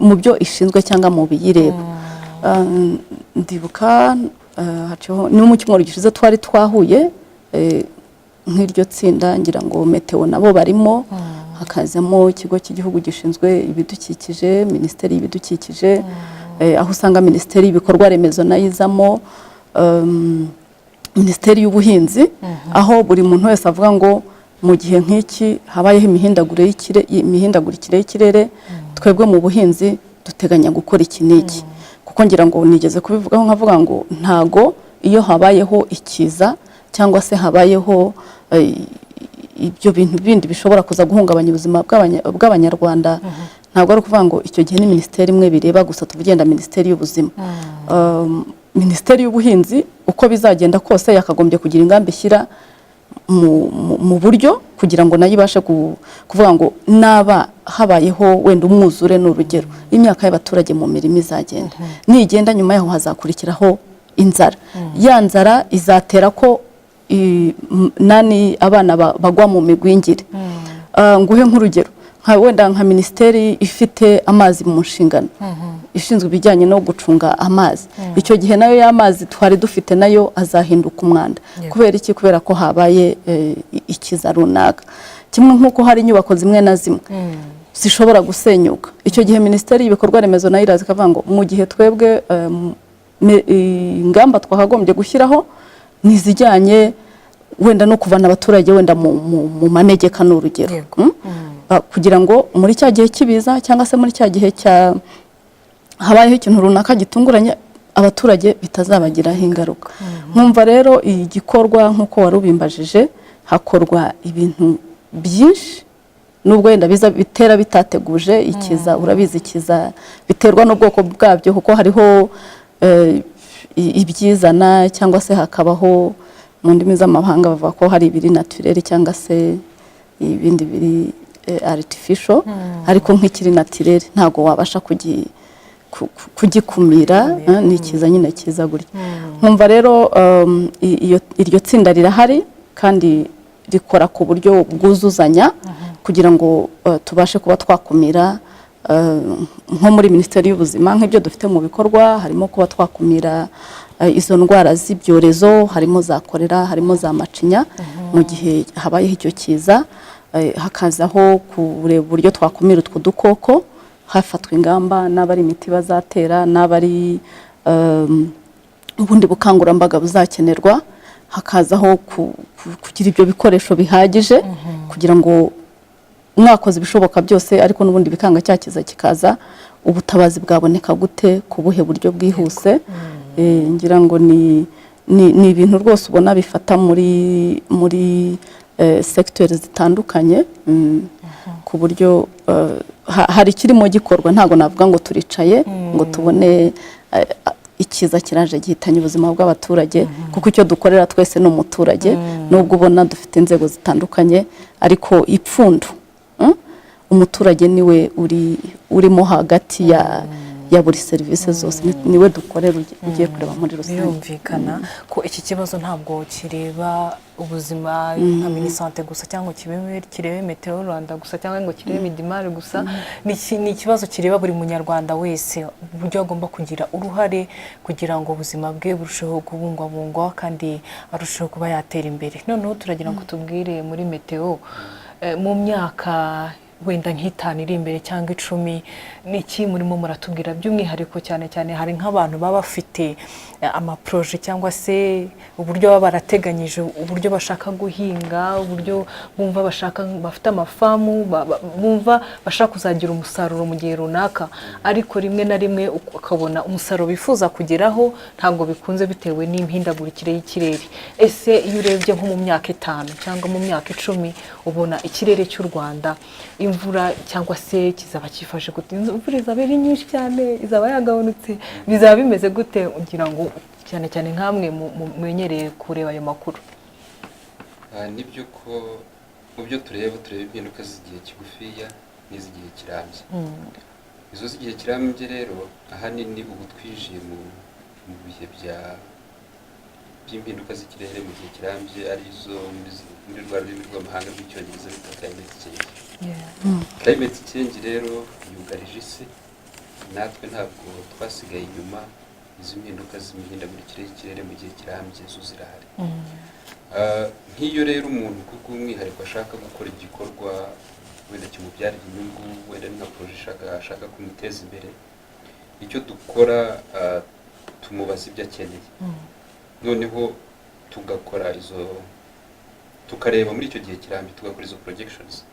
mu byo ishinzwe cyangwa mu biyireba. Ndibuka haciyeho ni mu cyumweru gishize twari twahuye, nk'iryo tsinda, ngira ngo météo nabo barimo. Hakazamo ikigo cy'igihugu gishinzwe ibidukikije, minisiteri y'ibidukikije, aho usanga minisiteri y'ibikorwa remezo nayo izamo, minisiteri y'ubuhinzi, aho buri muntu wese avuga ngo mu gihe nk'iki habayeho imihindagurikire y'ikirere, twebwe mu buhinzi duteganya gukora iki n'iki. Kuko ngira ngo nigeze kubivugaho, nkavuga ngo ntago iyo habayeho ikiza cyangwa se habayeho ibyo bintu bindi bishobora kuza guhungabanya ubuzima bw'Abanyarwanda, ntabwo ari ukuvuga ngo icyo gihe ni minisiteri imwe bireba gusa, tuvugenda minisiteri y'ubuzima. Minisiteri y'ubuhinzi uko bizagenda kose yakagombye kugira ingamba ishyira mu buryo kugira ngo nayo ibashe kuvuga ngo naba habayeho wenda umwuzure, ni urugero, imyaka y'abaturage mu mirima izagenda, nigenda nyuma yaho hazakurikiraho inzara, ya nzara izatera ko nani abana bagwa mu migwingire. Nguhe nk'urugero, nka wenda nka minisiteri ifite amazi mu nshingano, ishinzwe ibijyanye no gucunga amazi, icyo gihe nayo y'amazi twari dufite nayo azahinduka umwanda. Kubera iki? Kubera ko habaye ikiza runaka. Kimwe nk'uko hari inyubako zimwe na zimwe zishobora gusenyuka, icyo gihe minisiteri y'ibikorwa remezo nayo iraza ikavuga ngo mu gihe twebwe ingamba twakagombye gushyiraho ni izijyanye wenda no kuvana abaturage wenda mu manegeka, ni urugero. Kugira ngo muri cya gihe cy'ibiza cyangwa se muri cya gihe cya habayeho ikintu runaka gitunguranye, abaturage bitazabagiraho ingaruka. Nkumva rero igikorwa, nk'uko wari ubimbajije, hakorwa ibintu byinshi, nubwo wenda biza bitera bitateguje ikiza. Urabizi, ikiza biterwa n'ubwoko bwabyo, kuko hariho ibyizana cyangwa se hakabaho, mu ndimi z'amahanga bavuga ko hari ibiri naturel cyangwa se ibindi biri artificial. Ariko nk'ikiri naturel ntabwo wabasha kugikumira, ni ikiza nyine kiza gutya. Nkumva rero iryo tsinda rirahari kandi rikora ku buryo bwuzuzanya kugira ngo tubashe kuba twakumira, nko muri minisiteri y'ubuzima, nk'ibyo dufite mu bikorwa harimo kuba twakumira izo ndwara z'ibyorezo, harimo za korera, harimo za macinya mu gihe habayeho icyo kiza, hakazaho kureba uburyo twakumira utwo dukoko, hafatwa ingamba, n'aba ari imiti bazatera, n'aba ari ubundi bukangurambaga buzakenerwa, hakazaho kugira ibyo bikoresho bihagije kugira ngo mwakoze ibishoboka byose ariko n'ubundi bikanga, cya kiza kikaza, ubutabazi bwaboneka gute, ku buhe buryo bwihuse. Ngira ngo ni ibintu rwose ubona bifata muri segiteri zitandukanye, ku buryo hari ikirimo gikorwa. Ntabwo navuga ngo turicaye ngo tubone ikiza kiraje gihitanye ubuzima bw'abaturage, kuko icyo dukorera twese ni umuturage. Nubwo ubona dufite inzego zitandukanye, ariko ipfundo, umuturage niwe uri urimo hagati ya buri serivisi zose, niwe dukorera ugiye kureba muri rusange. Birumvikana ko iki kibazo ntabwo kireba ubuzima nka MINISANTE gusa, cyangwa kirebe Meteo Rwanda gusa, cyangwa ngo kirebe MIDIMAR gusa. Ni ikibazo kireba buri munyarwanda wese, uburyo agomba kugira uruhare kugira ngo ubuzima bwe burusheho kubungwabungwa kandi arusheho kuba yatera imbere. Noneho turagira ngo tubwire muri meteo, mu myaka wenda nk'itanu iri imbere cyangwa 10, ni iki murimo muratubwira by'umwihariko? Cyane cyane hari nk'abantu baba bafite amaprojet cyangwa se uburyo baba barateganyije uburyo bashaka guhinga, uburyo bumva bashaka, bafite amafamu, bumva bashaka kuzagira umusaruro mu gihe runaka, ariko rimwe na rimwe ukabona umusaruro bifuza kugeraho ntabwo bikunze bitewe n'imihindagurikire y'ikirere. Ese iyo urebye nko mu myaka 5 cyangwa mu myaka 10, ubona ikirere cy'u Rwanda, imvura cyangwa se kizaba cyifashe gute? Imvura izaba ari nyinshi cyane, izaba yagabanutse, bizaba bimeze gute? Kugira ngo cyane cyane nk'amwe mumenyereye kureba ayo makuru. Nibyo ko mu byo tureba, tureba impinduka z'igihe kigufiya n'iz'igihe kirambye. Izo z'igihe kirambye rero, ahanini ubu twinjiye mu bihe by'impinduka z'ikirere mu gihe kirambye, arizo muri rwa rurimi rw'amahanga rw'Icyongereza bita climate change. Climate change rero yugarije isi, natwe ntabwo twasigaye inyuma. Izi mpinduka z'imihindagurikire y'ikirere mu gihe kirambye zo zirahari. Nk'iyo rero umuntu kubw'umwihariko ashaka gukora igikorwa Wenda kimubyarira inyungu, wenda ni nka projet ashaka kumuteza imbere. Icyo dukora, tumubaza ibyo akeneye, noneho tugakora izo, tukareba muri icyo gihe kirambye, tugakora izo projections,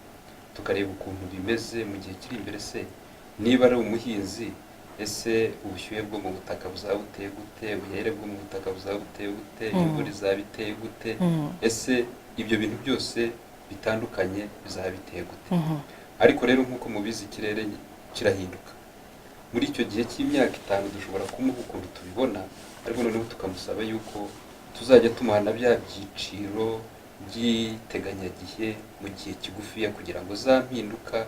tukareba ukuntu bimeze mu gihe kiri imbere. Se niba ari umuhinzi, ese ubushyuhe bwo mu butaka buzaba buteye gute? Ubuhehere bwo mu butaka buzaba buteye gute? Imvura izaba iteye gute? Ese ibyo bintu byose bitandukanye bizaba biteye gute? Ariko rero, nk'uko mubizi, ikirere kirahinduka. Muri icyo gihe cy'imyaka 5 dushobora kumuha ukuntu tubibona, ariko noneho tukamusaba yuko tuzajya tumuha na bya byiciro by'iteganyagihe mu gihe kigufiya, kugira ngo za mpinduka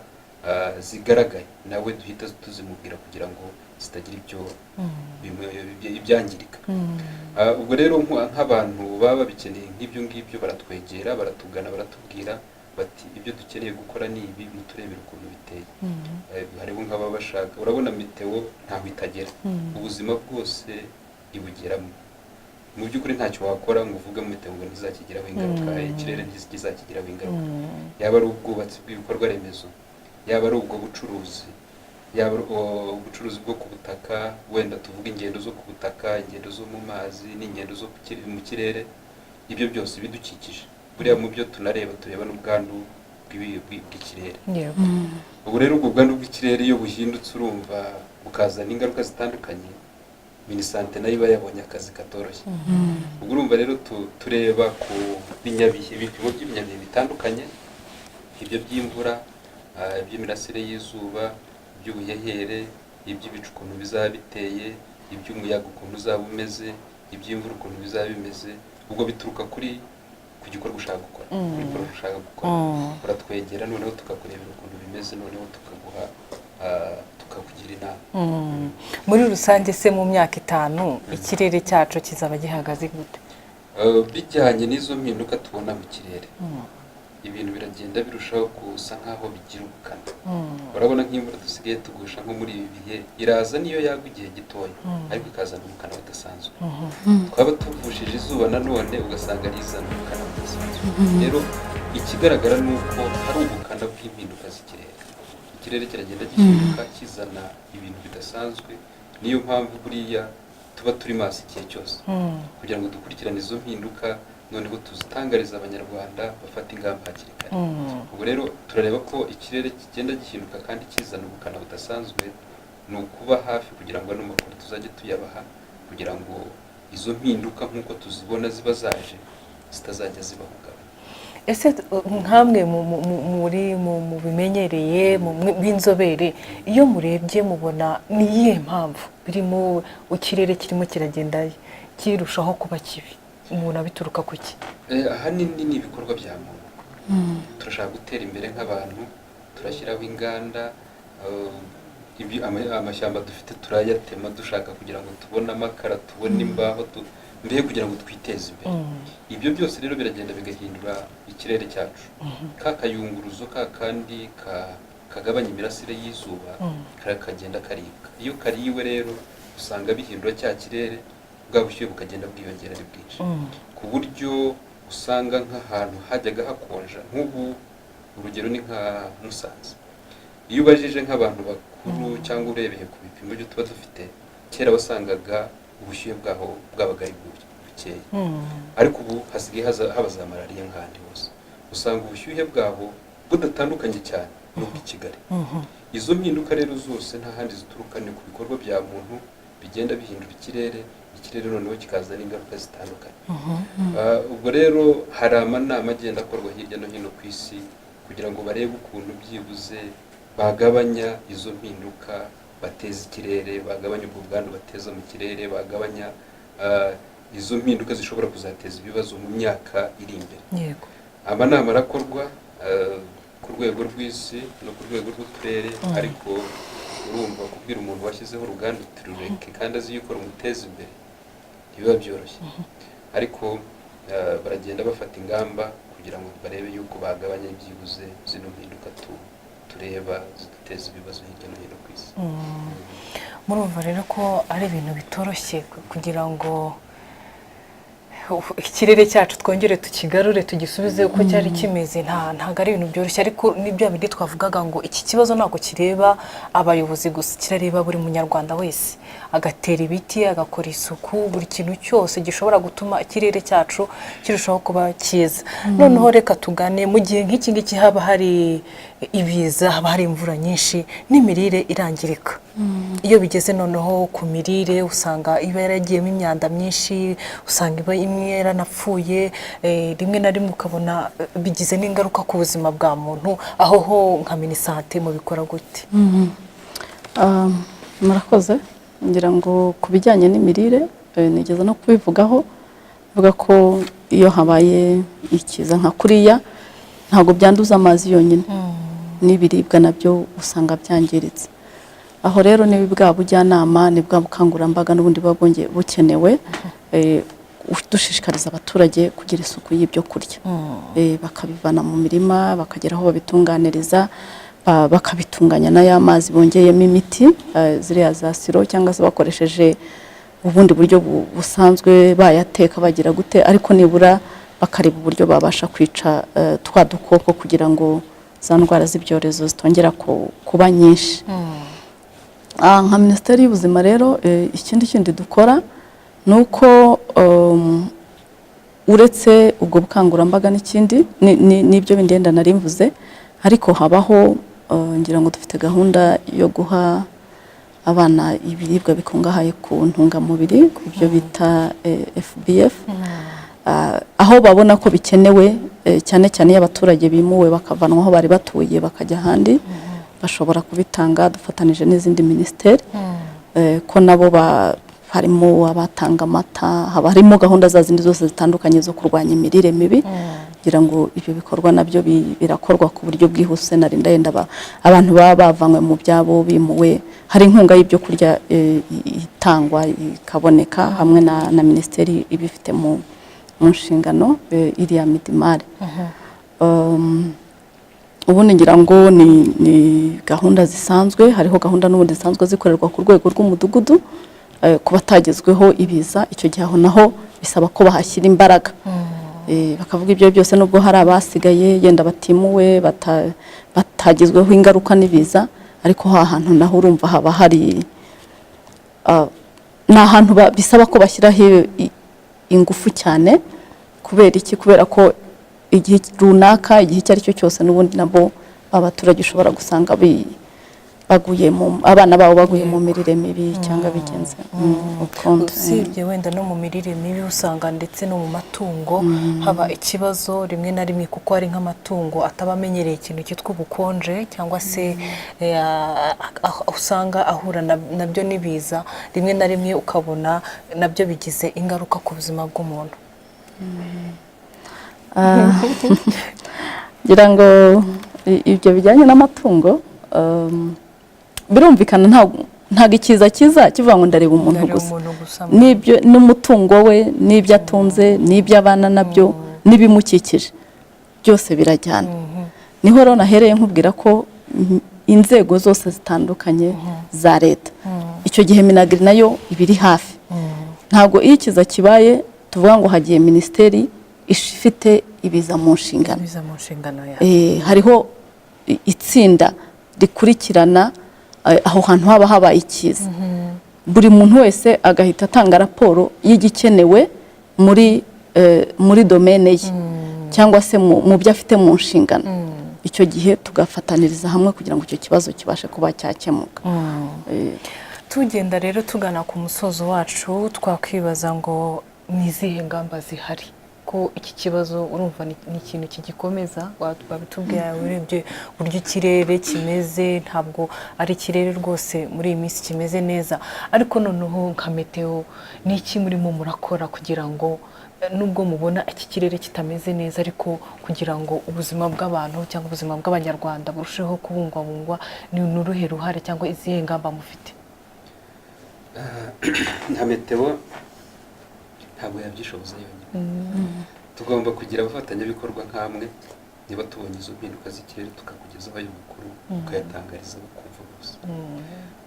zigaragaye nawe duhita tuzimubwira, kugira ngo zitagira ibyo ibyangirika. Ubwo rero nk'abantu baba babikeneye nk'ibyo ngibyo, baratwegera, baratugana, baratubwira bati: "Ibyo dukeneye gukora ni ibi, muturebere ukuntu biteye." Hariho nk'ababa bashaka, urabona météo ntaho itagera, ubuzima bwose ibugeramo. Mu by'ukuri ntacyo wakora ngo uvuge météo ngo ntizakigiraho ingaruka, ikirere ntizakigiraho ingaruka. Yaba ari ubwubatsi bw'ibikorwa remezo, yaba ari ubwo bucuruzi, yaba ari ubucuruzi bwo ku butaka, wenda tuvuga ingendo zo ku butaka, ingendo zo mu mazi n'ingendo zo mu kirere, ibyo byose bidukikije. Buriya mu byo tunareba, tureba n'ubwandu bw'ikirere. Ubu rero ubwo bwandu bw'ikirere iyo buhindutse, urumva bukazana ingaruka zitandukanye. MINISANTE nayo iba yabonye akazi katoroshye. Ubwo urumva rero tureba ku binyabihe, ibipimo by'ibinyabihe bitandukanye, ibyo by'imvura, iby'imirasire y'izuba, iby'ubuhehere, iby'ibicu ukuntu bizaba biteye, iby'umuyaga ukuntu uzaba umeze, iby'imvura ukuntu bizaba bimeze. Ubwo bituruka ku gikorwa ushaka gukora, kuri projet ushaka gukora. Uratwegera, noneho tukakurebera ukuntu bimeze, noneho tukaguha, tukakugira inama. Muri rusange se, mu myaka 5 ikirere cyacu kizaba gihagaze gute? Bijyanye n'izo mpinduka tubona mu kirere, ibintu biragenda birushaho gusa nk'aho bigira ubukana. Urabona nk'imvura dusigaye tugusha nko muri ibi bihe, iraza niyo yagwa igihe gitoya, ariko ikazana ubukana budasanzwe. Twaba tuvushije izuba nanone, ugasanga rizana ubukana budasanzwe. Rero ikigaragara ni uko hari ubukana bw'impinduka z'ikirere. Ikirere kiragenda gihinduka, kizana ibintu bidasanzwe. Niyo mpamvu buriya tuba turi maso igihe cyose, kugira ngo dukurikirane izo mpinduka, noneho tuzitangarize Abanyarwanda bafata ingamba hakiri kare. Ubwo rero turareba ko ikirere kigenda gihinduka kandi kizana ubukana budasanzwe. Ni ukuba hafi kugira ngo ano makuru tuzajye tuyabaha, kugira ngo izo mpinduka nk'uko tuzibona ziba zaje zitazajya zibahungabanya. Ese nkamwe muri mu bimenyereye b'inzobere, iyo murebye mubona ni iyihe mpamvu birimo ikirere kirimo kiragenda kirushaho kuba kibi? Umuntu abituruka ku ki? Ahanini ni ibikorwa bya muntu. Turashaka gutera imbere nk'abantu, turashyiraho inganda, amashyamba dufite turayatema, dushaka kugira ngo tubone amakara, tubone imbaho, mbere kugira ngo twiteze imbere. Ibyo byose rero biragenda bigahindura ikirere cyacu. Ka kayunguruzo ka kandi kagabanya imirasire y'izuba kagenda karibwa. Iyo kariwe rero, usanga bihindura cya kirere, bwa bushyuhe bukagenda bwiyongera ari bwinshi, ku buryo usanga nk'ahantu hajyaga hakonja, nk'ubu urugero ni nka Musanze, iyo ubajije nk'abantu bakuru cyangwa urebeye ku bipimo byo tuba dufite, kera wasangaga ubushyuhe bwaho bwabaga ari bukeya, ariko ubu hasigaye haba za malariya nk'ahandi hose. Usanga ubushyuhe bwaho budatandukanye cyane n'ubw'i Kigali. Izo mpinduka rero zose nta handi zituruka, ni ku bikorwa bya muntu bigenda bihindura ikirere. Ikirere noneho kikazana ingaruka zitandukanye. Ubwo rero hari amanama agenda akorwa hirya no hino ku isi, kugira ngo barebe ukuntu byibuze bagabanya izo mpinduka bateza ikirere, bagabanya ubwo bwandu bateza mu kirere, bagabanya izo mpinduka zishobora kuzateza ibibazo mu myaka iri imbere. Amanama arakorwa ku rwego rw'isi no ku rwego rw'uturere, ariko urumva kubwira umuntu washyizeho uruganda uti rureke kandi azi yuko rumuteza imbere, ntibiba byoroshye. Ariko baragenda bafata ingamba kugira ngo barebe yuko bagabanya byibuze zino mpinduka tureba ziduteza ibibazo hirya no hino ku isi. Murumva rero ko ari ibintu bitoroshye kugira ngo Ikirere cyacu twongere tukigarure, tugisubize uko cyari kimeze, ntabwo ari ibintu byoroshye. Ariko n'ibya bindi twavugaga ngo iki kibazo ntabwo kireba abayobozi gusa, kirareba buri munyarwanda wese, agatera ibiti, agakora isuku, buri kintu cyose gishobora gutuma ikirere cyacu kirushaho kuba cyiza. Noneho reka tugane mu gihe nk'iki ngiki haba hari ibiza, haba hari imvura nyinshi n'imirire irangirika. Iyo bigeze noneho ku mirire, usanga iba yaragiyemo imyanda myinshi, usanga iba imwe yaranapfuye, rimwe na rimwe ukabona bigize n'ingaruka ku buzima bwa muntu. Aho ho nka MINISANTE mubikora gute? Murakoze. Ngira ngo ku bijyanye n'imirire, nigeze no kubivugaho, mvuga ko iyo habaye ikiza nka kuriya, ntabwo byanduza amazi yonyine, n'ibiribwa nabyo usanga byangiritse. Aho rero ni bwa bujyanama, ni bwa bukangurambaga n'ubundi buba bwongeye bukenewe, dushishikariza abaturage kugira isuku y'ibyo kurya, bakabivana mu mirima bakagera aho babitunganiriza, bakabitunganya n'aya mazi bongeyemo imiti, ziriya za siro, cyangwa se bakoresheje ubundi buryo busanzwe, bayateka, bagira gute, ariko nibura bakareba uburyo babasha kwica twa dukoko kugira ngo za ndwara z'ibyorezo zitongera kuba nyinshi. Nka Minisiteri y'Ubuzima rero, ikindi kindi dukora ni uko uretse ubwo bukangurambaga n'ikindi n'ibyo bindi yenda nari mvuze, ariko habaho, ngira ngo dufite gahunda yo guha abana ibiribwa bikungahaye ku ntungamubiri, ku byo bita FBF. Aho babona ko bikenewe, cyane cyane iyo abaturage bimuwe bakavanwa aho bari batuye bakajya ahandi, bashobora kubitanga dufatanije n'izindi minisiteri, ko nabo harimo abatanga amata, haba harimo gahunda za zindi zose zitandukanye zo kurwanya imirire mibi. Kugira ngo ibyo bikorwa nabyo birakorwa ku buryo bwihuse. Narinda yenda abantu baba bavanywe mu byabo, bimuwe, hari inkunga y'ibyo kurya itangwa ikaboneka hamwe na minisiteri ibifite mu nshingano, iriya MIDIMAR. Ubundi ngira ngo ni gahunda zisanzwe, hariho gahunda n'ubundi zisanzwe zikorerwa ku rwego rw'umudugudu, ku batagezweho ibiza. Icyo gihe aho naho bisaba ko bahashyira imbaraga. Bakavuga ibyo byose, nubwo hari abasigaye yenda batimuwe, batagizweho ingaruka n'ibiza, ariko ha hantu naho urumva haba hari, ni ahantu bisaba ko bashyiraho ingufu cyane. Kubera iki? Kubera ko igihe runaka, igihe icyo ari cyo cyose, n'ubundi nabo abaturage ushobora gusanga baguye mu abana babo baguye mu mirire mibi cyangwa bigenze ukundi. Usibye wenda no mu mirire mibi, usanga ndetse no mu matungo haba ikibazo rimwe na rimwe, kuko hari nk'amatungo ataba amenyereye ikintu cyitwa ubukonje, cyangwa se usanga ahura nabyo n'ibiza rimwe na rimwe, ukabona nabyo bigize ingaruka ku buzima bw'umuntu. Ngira ngo ibyo bijyanye n'amatungo, birumvikana, ntabwo ikiza kiza kivuga ngo ndareba umuntu Ndareba gusa. Umuntu gusa. N'ibyo n'umutungo we, n'ibyo atunze, n'ibyo abana nabyo, n'ibimukikije, byose birajyana. Niho rero nahereye nkubwira ko inzego zose zitandukanye za leta, icyo gihe MINAGRI nayo iba iri hafi. Ntabwo iyo ikiza kibaye tuvuga ngo hagiye minisiteri ifite ibiza mu nshingano. Biza mu nshingano yawe. Hariho itsinda rikurikirana aho hantu haba habaye ikiza, buri muntu wese agahita atanga raporo y'igikenewe muri domaine ye cyangwa se mu byo afite mu nshingano. Icyo gihe tugafataniriza hamwe kugira ngo icyo kibazo kibashe kuba cyakemuka. Tugenda rero tugana ku musozo wacu, twakwibaza ngo ni izihe ngamba zihari ko iki kibazo, urumva ni ikintu kigikomeza, wabitubwira, urebye uburyo ikirere kimeze, ntabwo ari ikirere rwose muri iyi minsi kimeze neza. Ariko noneho nka meteo, ni iki murimo murakora kugira ngo nubwo mubona iki kirere kitameze neza, ariko kugira ngo ubuzima bw'abantu cyangwa ubuzima bw'Abanyarwanda burusheho kubungwabungwa, ni uruhe ruhare cyangwa izihe ngamba mufite? Nka meteo ntabwo yabyishoboza yonyine, tugomba kugira abafatanyabikorwa nk'amwe. Niba tubonye izo mpinduka z'ikirere, tukakugezaho ayo makuru, ukayatangariza bakumva bose.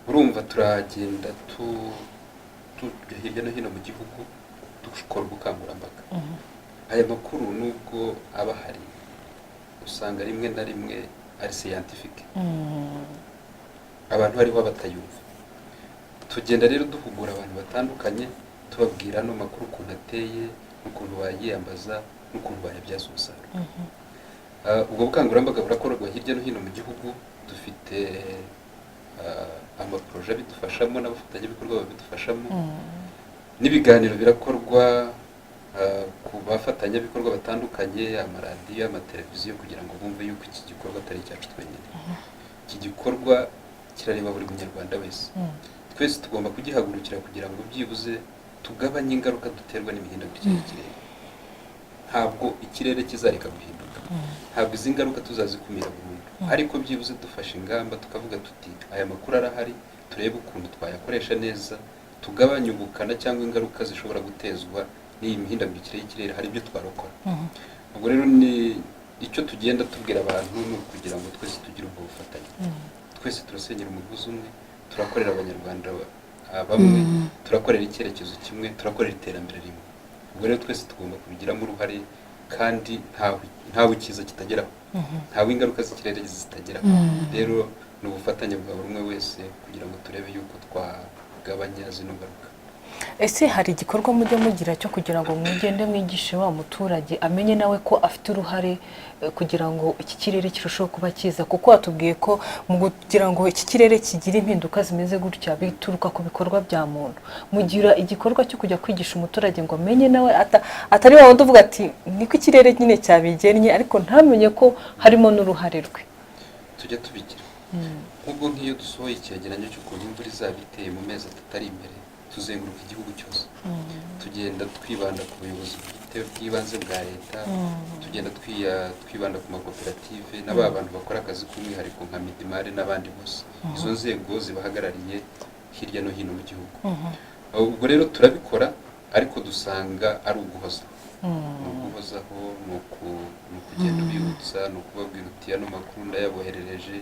Urumva turagenda tujya hirya no hino mu gihugu. dukora ubukangurambaga. Aya makuru nubwo aba ahari, usanga rimwe na rimwe ari scientific, abantu hariho batayumva. Tugenda rero duhugura abantu batandukanye, tubabwira ano makuru ukuntu ateye n'ukuntu bayiyambaza n'ukuntu bayabyaza umusaruro. Ubwo bukangurambaga burakorwa hirya no hino mu gihugu. Dufite amaprojets abidufashamo n'abafatanyabikorwa babidufashamo, n'ibiganiro birakorwa ku bafatanyabikorwa batandukanye, amaradiyo, amateleviziyo, kugira ngo bumve yuko iki gikorwa atari icyacu twenyine. Iki gikorwa kirareba buri Munyarwanda wese. Twese tugomba kugihagurukira kugira ngo byibuze tugabanye ingaruka duterwa n'imihindagurikire y'ikirere. Ntabwo ikirere kizareka guhinduka, ntabwo izi ngaruka tuzazikumira burundu, ariko byibuze dufashe ingamba, tukavuga tuti: "Aya makuru arahari, turebe ukuntu twayakoresha neza, tugabanye ubukana cyangwa ingaruka zishobora gutezwa n'iyi mihindagurikire y'ikirere," hari ibyo twarokora. Ubwo rero ni icyo tugenda tubwira abantu, ni ukugira ngo twese tugire ubwo bufatanye. Twese turasenyera umugozi umwe, turakorera Abanyarwanda bamwe, turakorera icyerekezo kimwe, turakorera iterambere rimwe. Ubwo rero twese tugomba kubigiramo uruhare, kandi ntawe ikiza kitageraho, ntawe ingaruka z'ikirere zitageraho. Rero ni ubufatanye bwa buri umwe wese kugira ngo turebe yuko twagabanya zino ngaruka. Ese hari igikorwa mujya mugira cyo kugira ngo mwigende mwigishe wa muturage, amenye nawe ko afite uruhare kugira ngo iki kirere kirusheho kuba cyiza? Kuko watubwiye ko mu kugira ngo iki kirere kigire impinduka zimeze gutya bituruka ku bikorwa bya muntu. Mugira igikorwa cyo kujya kwigisha umuturage ngo amenye nawe atari wa wundi uvuga ati: "Niko ikirere nyine cyabigennye," ariko ntamenye ko harimo n'uruhare rwe? Tujya tubigira. Nk'ubwo nk'iyo dusohoye icyegeranyo cy'ukuntu imvura izaba iteye mu mezi 3 ari imbere, tuzenguruka igihugu cyose, tugenda twibanda ku buyobozi bwite bw'ibanze bwa leta, tugenda twibanda ku makoperative n'aba bantu bakora akazi k'umwihariko nka MIDIMAR n'abandi bose, izo nzego zibahagarariye hirya no hino mu gihugu. Ubwo rero turabikora, ariko dusanga ari uguhozaho, ni uguhozaho, ni ukugenda ubibutsa, ni ukubabwira uti: "Ano makuru ndayaboherereje,"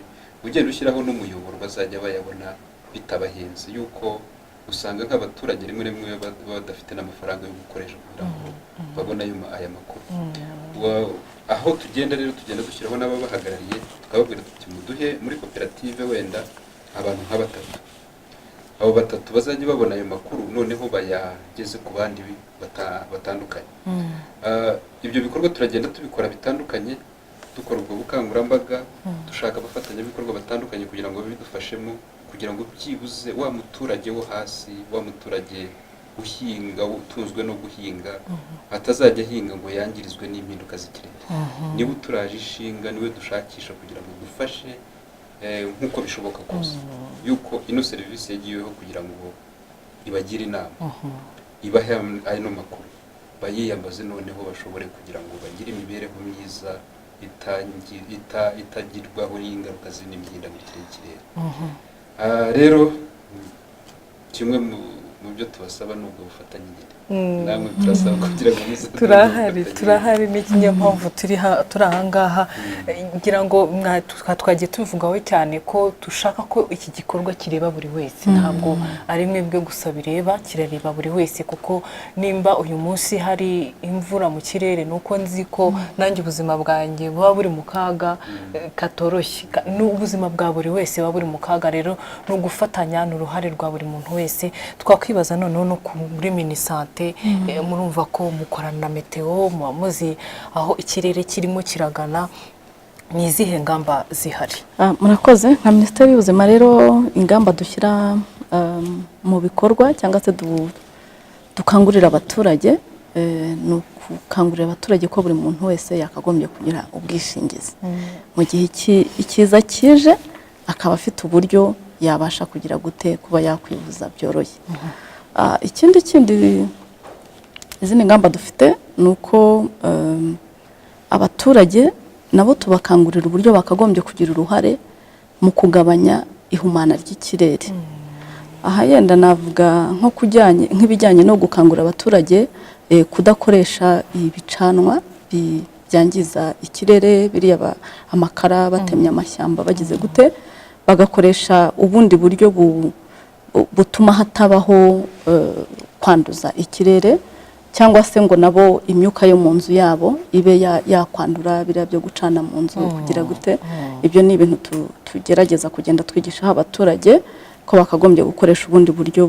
ugenda ushyiraho n'umuyoboro bazajya bayabona bitabahenze, yuko usanga nk'abaturage rimwe na rimwe baba badafite n'amafaranga yo gukoresha kugira ngo babone aya makuru. Aho tugenda rero, tugenda dushyiraho n'ababahagarariye, tukababwira tuti: "Muduhe muri koperative wenda abantu nka batatu, abo batatu bazajya babona ayo makuru, noneho bayageze ku bandi batandukanye." Ibyo bikorwa turagenda tubikora bitandukanye, dukora ubwo bukangurambaga, dushaka abafatanyabikorwa batandukanye kugira ngo babidufashemo, kugira ngo byibuze wa muturage wo hasi, wa muturage uhinga, utunzwe no guhinga, atazajya ahinga ngo yangirizwe n'impinduka z'ikirere. Niba uturaje ishinga, niwe dushakisha kugira ngo dufashe nk'uko bishoboka kose, yuko ino serivisi yagiyeho kugira ngo ibagire inama, ibahe ano makuru, bayiyambaze, noneho bashobore kugira ngo bagire imibereho myiza itagirwaho n'ingaruka z'imihindagurikire y'ikirere. Rero kimwe mu byo tubasaba ni ubwo bufatanye nyine. Namwe turasaba kugira ngo muze kuduha Turahari. ubufatanye. Turahari, niyo mpamvu turi ahangaha. Ngira ngo twagiye tubivugaho cyane ko dushaka ko iki gikorwa kireba buri wese. Ntabwo ari mwebwe gusa bireba, kirareba buri wese, kuko nimba uyu munsi hari imvura mu kirere, ni uko nzi ko nanjye ubuzima bwanjye buba buri mu kaga katoroshye. N'ubuzima bwa buri wese buba buri mu kaga. Rero ni ugufatanya, ni uruhare rwa buri muntu wese. Twakwibaza noneho no kuri MINISANTE, murumva ko mukorana na météo, muba muzi aho ikirere kirimo kiragana. Ni izihe ngamba zihari? Murakoze. Nka Minisiteri y'Ubuzima rero, ingamba dushyira mu bikorwa cyangwa se dukangurira abaturage, ni ukukangurira abaturage ko buri muntu wese yakagombye kugira ubwishingizi, mu gihe ikiza kije akaba afite uburyo yabasha kugira gute, kuba yakwivuza byoroshye. Ikindi kindi, izindi ngamba dufite ni uko abaturage nabo tubakangurira uburyo bakagombye kugira uruhare mu kugabanya ihumana ry'ikirere. Aha yenda navuga nko kujyanye nk'ibijyanye no gukangurira abaturage kudakoresha ibicanwa byangiza ikirere, biriya amakara, batemye amashyamba, bagize gute, bagakoresha ubundi buryo butuma hatabaho kwanduza ikirere. Cyangwa se ngo nabo imyuka yo mu nzu yabo ibe yakwandura, biriya byo gucana mu nzu kugira gute. Ibyo ni ibintu tugerageza kugenda twigishaho abaturage ko bakagombye gukoresha ubundi buryo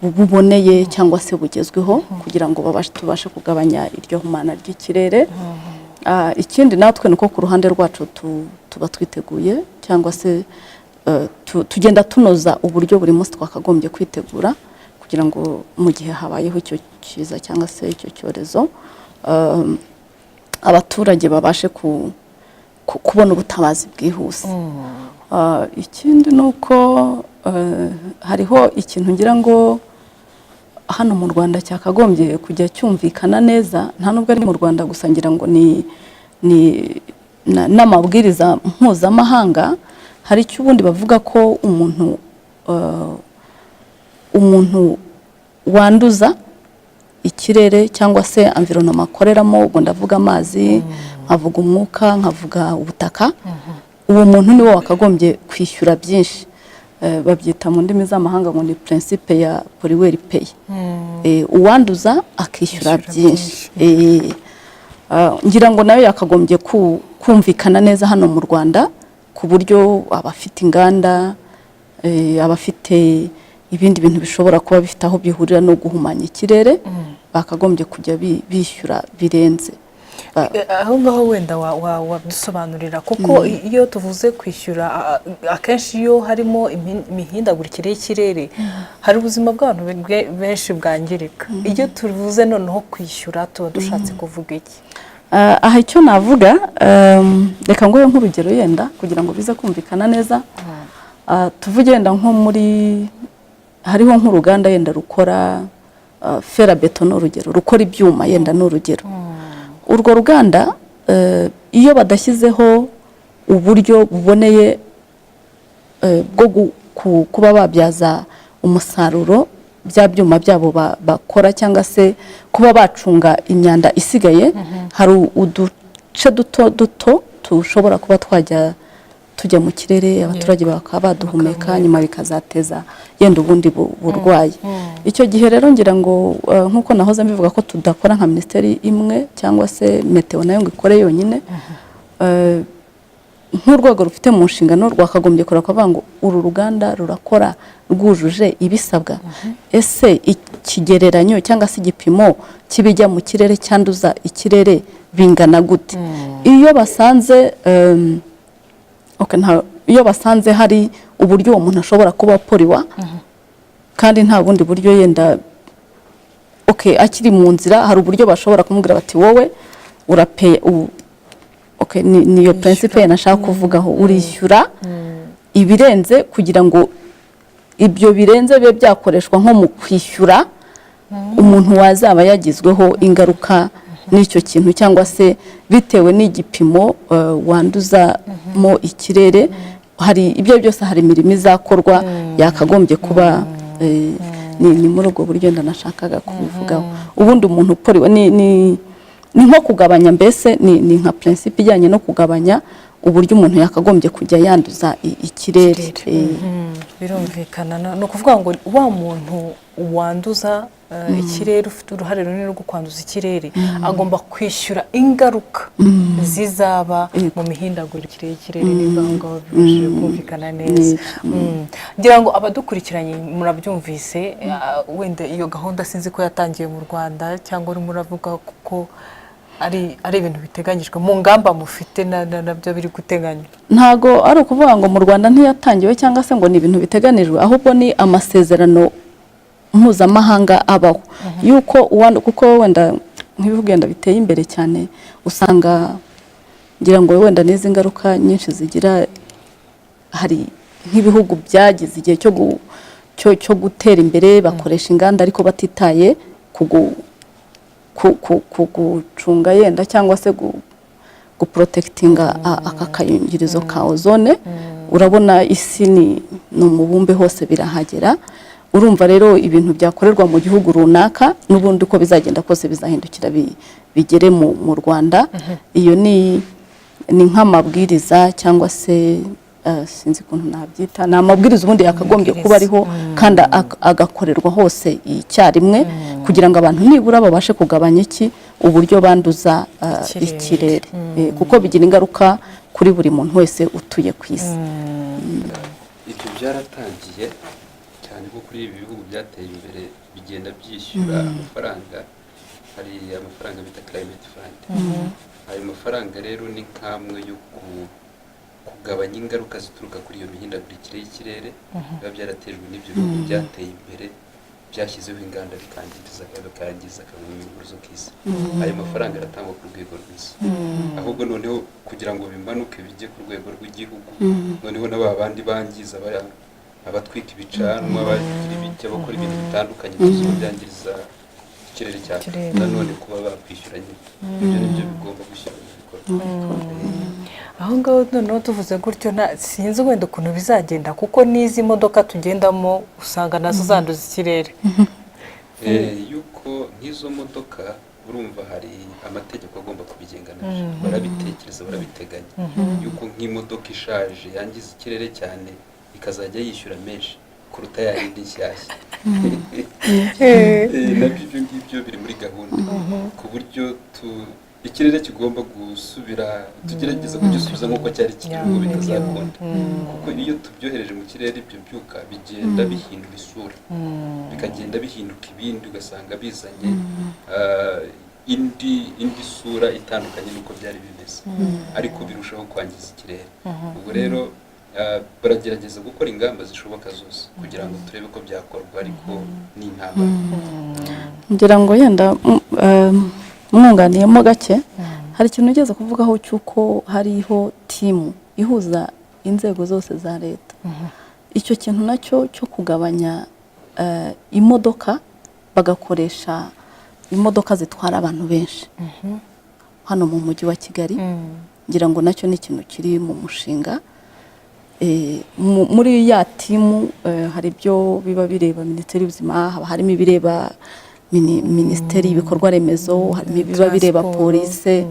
buboneye cyangwa se bugezweho kugira ngo tubashe kugabanya iryo humana ry'ikirere. Ikindi natwe ni uko ku ruhande rwacu tuba twiteguye cyangwa se tugenda tunoza uburyo buri munsi twakagombye kwitegura kugira ngo mu gihe habayeho icyo kiza cyangwa se icyo cyorezo, abaturage babashe kubona ubutabazi bwihuse. Ikindi ni uko hariho ikintu ngira ngo hano mu Rwanda cyakagombye kujya cyumvikana neza. Nta nubwo ari mu Rwanda gusa, ngira ngo ni n'amabwiriza mpuzamahanga. Hari icyo ubundi bavuga ko umuntu wanduza ikirere cyangwa se environment akoreramo, ubwo ndavuga amazi, nkavuga umwuka, nkavuga ubutaka, uwo muntu niwe wakagombye kwishyura byinshi. Babyita mu ndimi z'amahanga ngo ni principe ya pollueur paye. Uwanduza akishyura Yishyura. byinshi. Ngira ngo nayo yakagombye kumvikana neza hano mu Rwanda, ku buryo abafite inganda, abafite ibindi bintu bishobora kuba bifite aho bihurira no guhumanya ikirere, bakagombye kujya bishyura birenze. Aho ngaho wenda wadusobanurira, kuko iyo tuvuze kwishyura, akenshi iyo harimo imihindagurikire y'ikirere hari ubuzima bw'abantu benshi bwangirika. Iyo tuvuze noneho kwishyura, tuba dushatse kuvuga iki? Aha icyo navuga, reka nguhe nk'urugero yenda kugira ngo bize kumvikana neza. Tuvuge yenda nko muri hariho nk'uruganda yenda rukora fer à béton, ni urugero, rukora ibyuma yenda, ni urugero. Urwo ruganda, iyo badashyizeho uburyo buboneye bwo kuba babyaza umusaruro bya byuma byabo bakora cyangwa se kuba bacunga imyanda isigaye, hari uduce duto duto tushobora kuba twajya tujya mu kirere, abaturage bakaba baduhumeka, nyuma bikazateza yenda ubundi burwayi. Icyo gihe rero ngira ngo nk'uko nahoze mbivuga ko tudakora nka minisiteri imwe cyangwa se meteo nayo ngo ikore yonyine, nk'urwego rufite mu nshingano rwakagombye kureba kuvuga ngo uru ruganda rurakora rwujuje ibisabwa? Ese ikigereranyo cyangwa se igipimo cy'ibijya mu kirere cyanduza ikirere bingana gute? Iyo basanze okay, iyo basanze hari uburyo uwo muntu ashobora kuba poriwa kandi nta bundi buryo yenda, okay, akiri mu nzira, hari uburyo bashobora kumubwira bati wowe urapaye. Okay, niyo principe nashaka kuvugaho: urishyura ibirenze kugira ngo ibyo birenze bibe byakoreshwa nko mu kwishyura umuntu wazaba yagizweho ingaruka n'icyo kintu, cyangwa se bitewe n'igipimo wanduzamo ikirere. Hari ibyo byose, hari imirimo izakorwa yakagombye kuba ni muri ubwo buryo ndanashakaga kubivugaho. Ubundi umuntu uporiwe ni nko kugabanya, mbese ni nka principe ijyanye no kugabanya uburyo umuntu yakagombye kujya yanduza ikirere. Birumvikana. Ni ukuvuga ngo wa muntu wanduza ikirere, ufite uruhare runini rwo kwanduza ikirere, agomba kwishyura ingaruka zizaba mu mihindagurikire y'ikirere, nimba aho ngaho bibashije kumvikana neza. Ngira ngo abadukurikiranye murabyumvise. Wenda iyo gahunda sinzi ko yatangiye mu Rwanda cyangwa urimo uravuga kuko ari ibintu biteganyijwe mu ngamba mufite, nabyo biri guteganywa. Ntago ari ukuvuga ngo mu Rwanda ntiyatangiwe cyangwa se ngo ni ibintu biteganijwe, ahubwo ni amasezerano mpuzamahanga abaho yuko kuko wenda nk'ibihugu wenda biteye imbere cyane, usanga ngira ngo wenda n'izi ngaruka nyinshi zigira, hari nk'ibihugu byagize igihe cyo gutera imbere, bakoresha inganda ariko batitaye ku gucunga yenda cyangwa se guprotectinga aka kayungirizo ka ozone. Urabona isi ni umubumbe, hose birahagera. Urumva rero ibintu byakorerwa mu gihugu runaka, n'ubundi uko bizagenda kose bizahindukira bigere mu Rwanda. Iyo ni nk'amabwiriza cyangwa se Sinzi ukuntu nabyita, ni amabwiriza ubundi yakagombye kuba ariho kandi agakorerwa hose icyarimwe, kugira ngo abantu nibura babashe kugabanya iki uburyo banduza Ikirere. ikirere. Kuko bigira ingaruka kuri buri muntu wese utuye ku isi. Ibyo byaratangiye cyane nko kuri ibi bihugu byateye imbere, bigenda byishyura amafaranga. Hari amafaranga bita climate fund. Ayo mafaranga rero ni nk'amwe yo kugabanya ingaruka zituruka kuri iyo mihindagurikire y'ikirere biba byaratejwe n'ibyo bihugu byateye imbere, byashyizeho inganda, bikangiza akayunguruzo k'isi. Ayo mafaranga aratangwa ku rwego rw'isi. Ahubwo noneho kugira ngo bimanuke bijye ku rwego rw'igihugu, noneho na ba bandi bangiza, abatwika ibicanwa, bagira ibiki, abakora ibintu bitandukanye tuzi ko byangiriza ikirere cyacu, Ikirere. nanone kuba bakwishyura nyine, ibyo nibyo bigomba gushyirwa mu bikorwa. Aho ngaho noneho tuvuze gutyo, sinzi wenda ukuntu bizagenda, kuko n'izi modoka tugendamo usanga nazo zanduza ikirere. Yuko nk'izo modoka, urumva hari amategeko agomba kubigenga nabyo, barabitekereza, barabiteganya yuko nk'imodoka ishaje yangiza ikirere cyane ikazajya yishyura menshi kuruta ya yindi nshyashya. Nabyo ibyo ngibyo biri muri gahunda, ku buryo ikirere kigomba gusubira, tugerageza kugisubiza nk'uko cyari kiri, ubwo bitazakunda, kuko iyo tubyohereje mu kirere, ibyo byuka bigenda bihindura isura, bikagenda bihinduka ibindi, ugasanga bizanye indi sura itandukanye n'uko byari bimeze, ariko birushaho kwangiza ikirere. Ubwo rero baragerageza gukora ingamba zishoboka zose kugira ngo turebe ko byakorwa, ariko ni intambara. Ngira ngo yenda mwunganiyemo gake, hari ikintu ugeze kuvugaho cy'uko hariho team ihuza inzego zose za leta. Icyo kintu nacyo cyo kugabanya imodoka, bagakoresha imodoka zitwara abantu benshi hano mu Mujyi wa Kigali, ngira ngo nacyo ni ikintu kiri mu mushinga. Muri ya team hari ibyo biba bireba Minisiteri y'Ubuzima, haba harimo ibireba Minisiteri y'Ibikorwa Remezo, harimo ibiba bireba Transport. polise,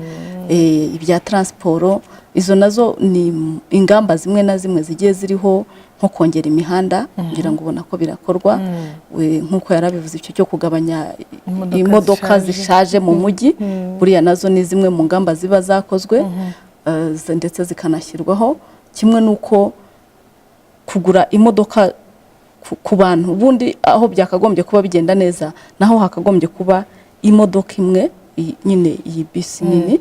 ibya transport. Izo nazo ni ingamba zimwe na zimwe zigiye ziriho, nko kongera imihanda, ngira ngo ubona ko birakorwa. Nk'uko yarabivuze, icyo cyo kugabanya Imodoka imodoka zishaje. zishaje mu mujyi, buriya nazo ni zimwe mu ngamba ziba zakozwe, ndetse zikanashyirwaho, kimwe n'uko kugura imodoka ku bantu, ubundi aho byakagombye kuba bigenda neza, naho hakagombye kuba imodoka imwe, nyine iyi bisi nini,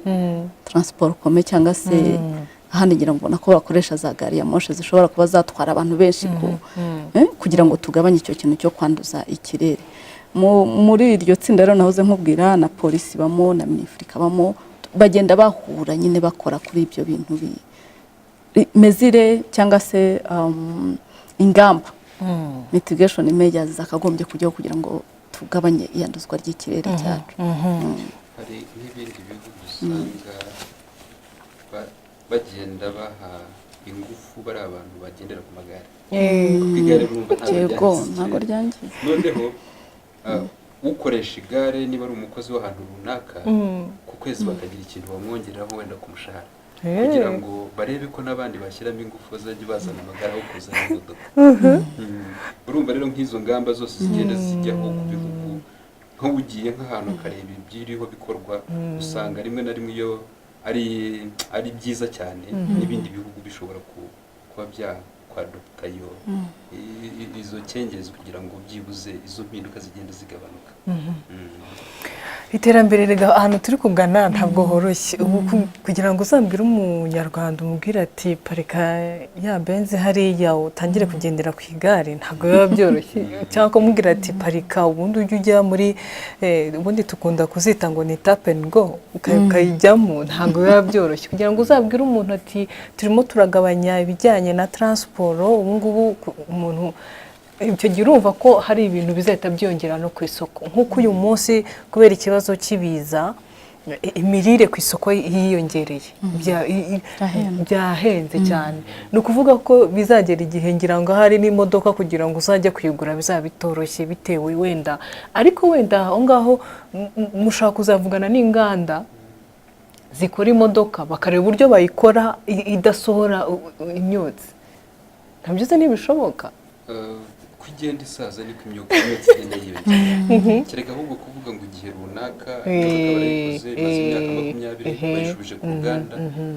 transport commun, cyangwa se ahandi ngira ngo ubona ko bakoresha za gari ya moshi zishobora kuba zatwara abantu benshi kugira ngo tugabanye icyo kintu cyo kwanduza ikirere. Muri iryo tsinda rero nahoze nkubwira, na polisi ibamo, na MININFRA ikabamo, bagenda bahura nyine bakora kuri ibyo bintu mesures cyangwa se ingamba, mitigation measures zakagombye kujyaho kugira ngo tugabanye iyanduzwa ry'ikirere cyacu. Hari nk'ibindi bihugu usanga bagenda baha ingufu bari abantu bagendera ku magare, kuko igare urumva ntabwo ryangiza Ntabwo ikirere. ryangiza. Noneho ukoresha igare, niba ari umukozi w'ahantu runaka, ku kwezi bakagira ikintu bamwongeraho wenda ku mushahara, kugira ngo barebe ko n'abandi bashyiramo ingufu, bazajya bazana amagare aho kuzana imodoka. Urumva rero nk'izo ngamba zose zigenda zijyaho ku bihugu, nk'ugiye nk'ahantu akareba ibyiriho bikorwa, usanga rimwe na rimwe iyo ari byiza cyane, n'ibindi bihugu bishobora kuba byakwadopta iyo izo changes kugira ngo byibuze izo mpinduka zigenda zigabanuka. Iterambere rega, ahantu turi kugana ntabwo horoshye. Ubu kugira ngo uzabwire Umunyarwanda, umubwire ati "Parika ya Benz hariya utangire kugendera ku igare", ntabwo biba byoroshye. Cyangwa kumubwira ati "Parika, ubundi ujye ujya muri ubundi tukunda kuzita ngo ni tap and go", ukayijyamo, ntabwo biba byoroshye. Kugira ngo uzabwire umuntu ati "Turimo turagabanya ibijyanye na transport", ubu ngubu umuntu icyo gihe urumva ko hari ibintu bizahita byiyongera no ku isoko. Nk'uko uyu munsi kubera ikibazo cy'ibiza, imirire ku isoko yiyongereye. Byahenze. Byahenze cyane. Ni ukuvuga ko bizagera igihe, ngira ngo hari n'imodoka kugira ngo uzajye kuyigura bizaba bitoroshye, bitewe wenda, ariko wenda aho ngaho mushobora kuzavugana n'inganda zikora imodoka, bakareba uburyo bayikora idasohora imyotsi. Ntabyo se ntibishoboka? Uko igenda isaza niko imyotsi igenda yiyongera. Kereka ahubwo kuvuga ngo igihe runaka imodoka barayikoze, imaze imyaka 20, bayishubije ku ruganda,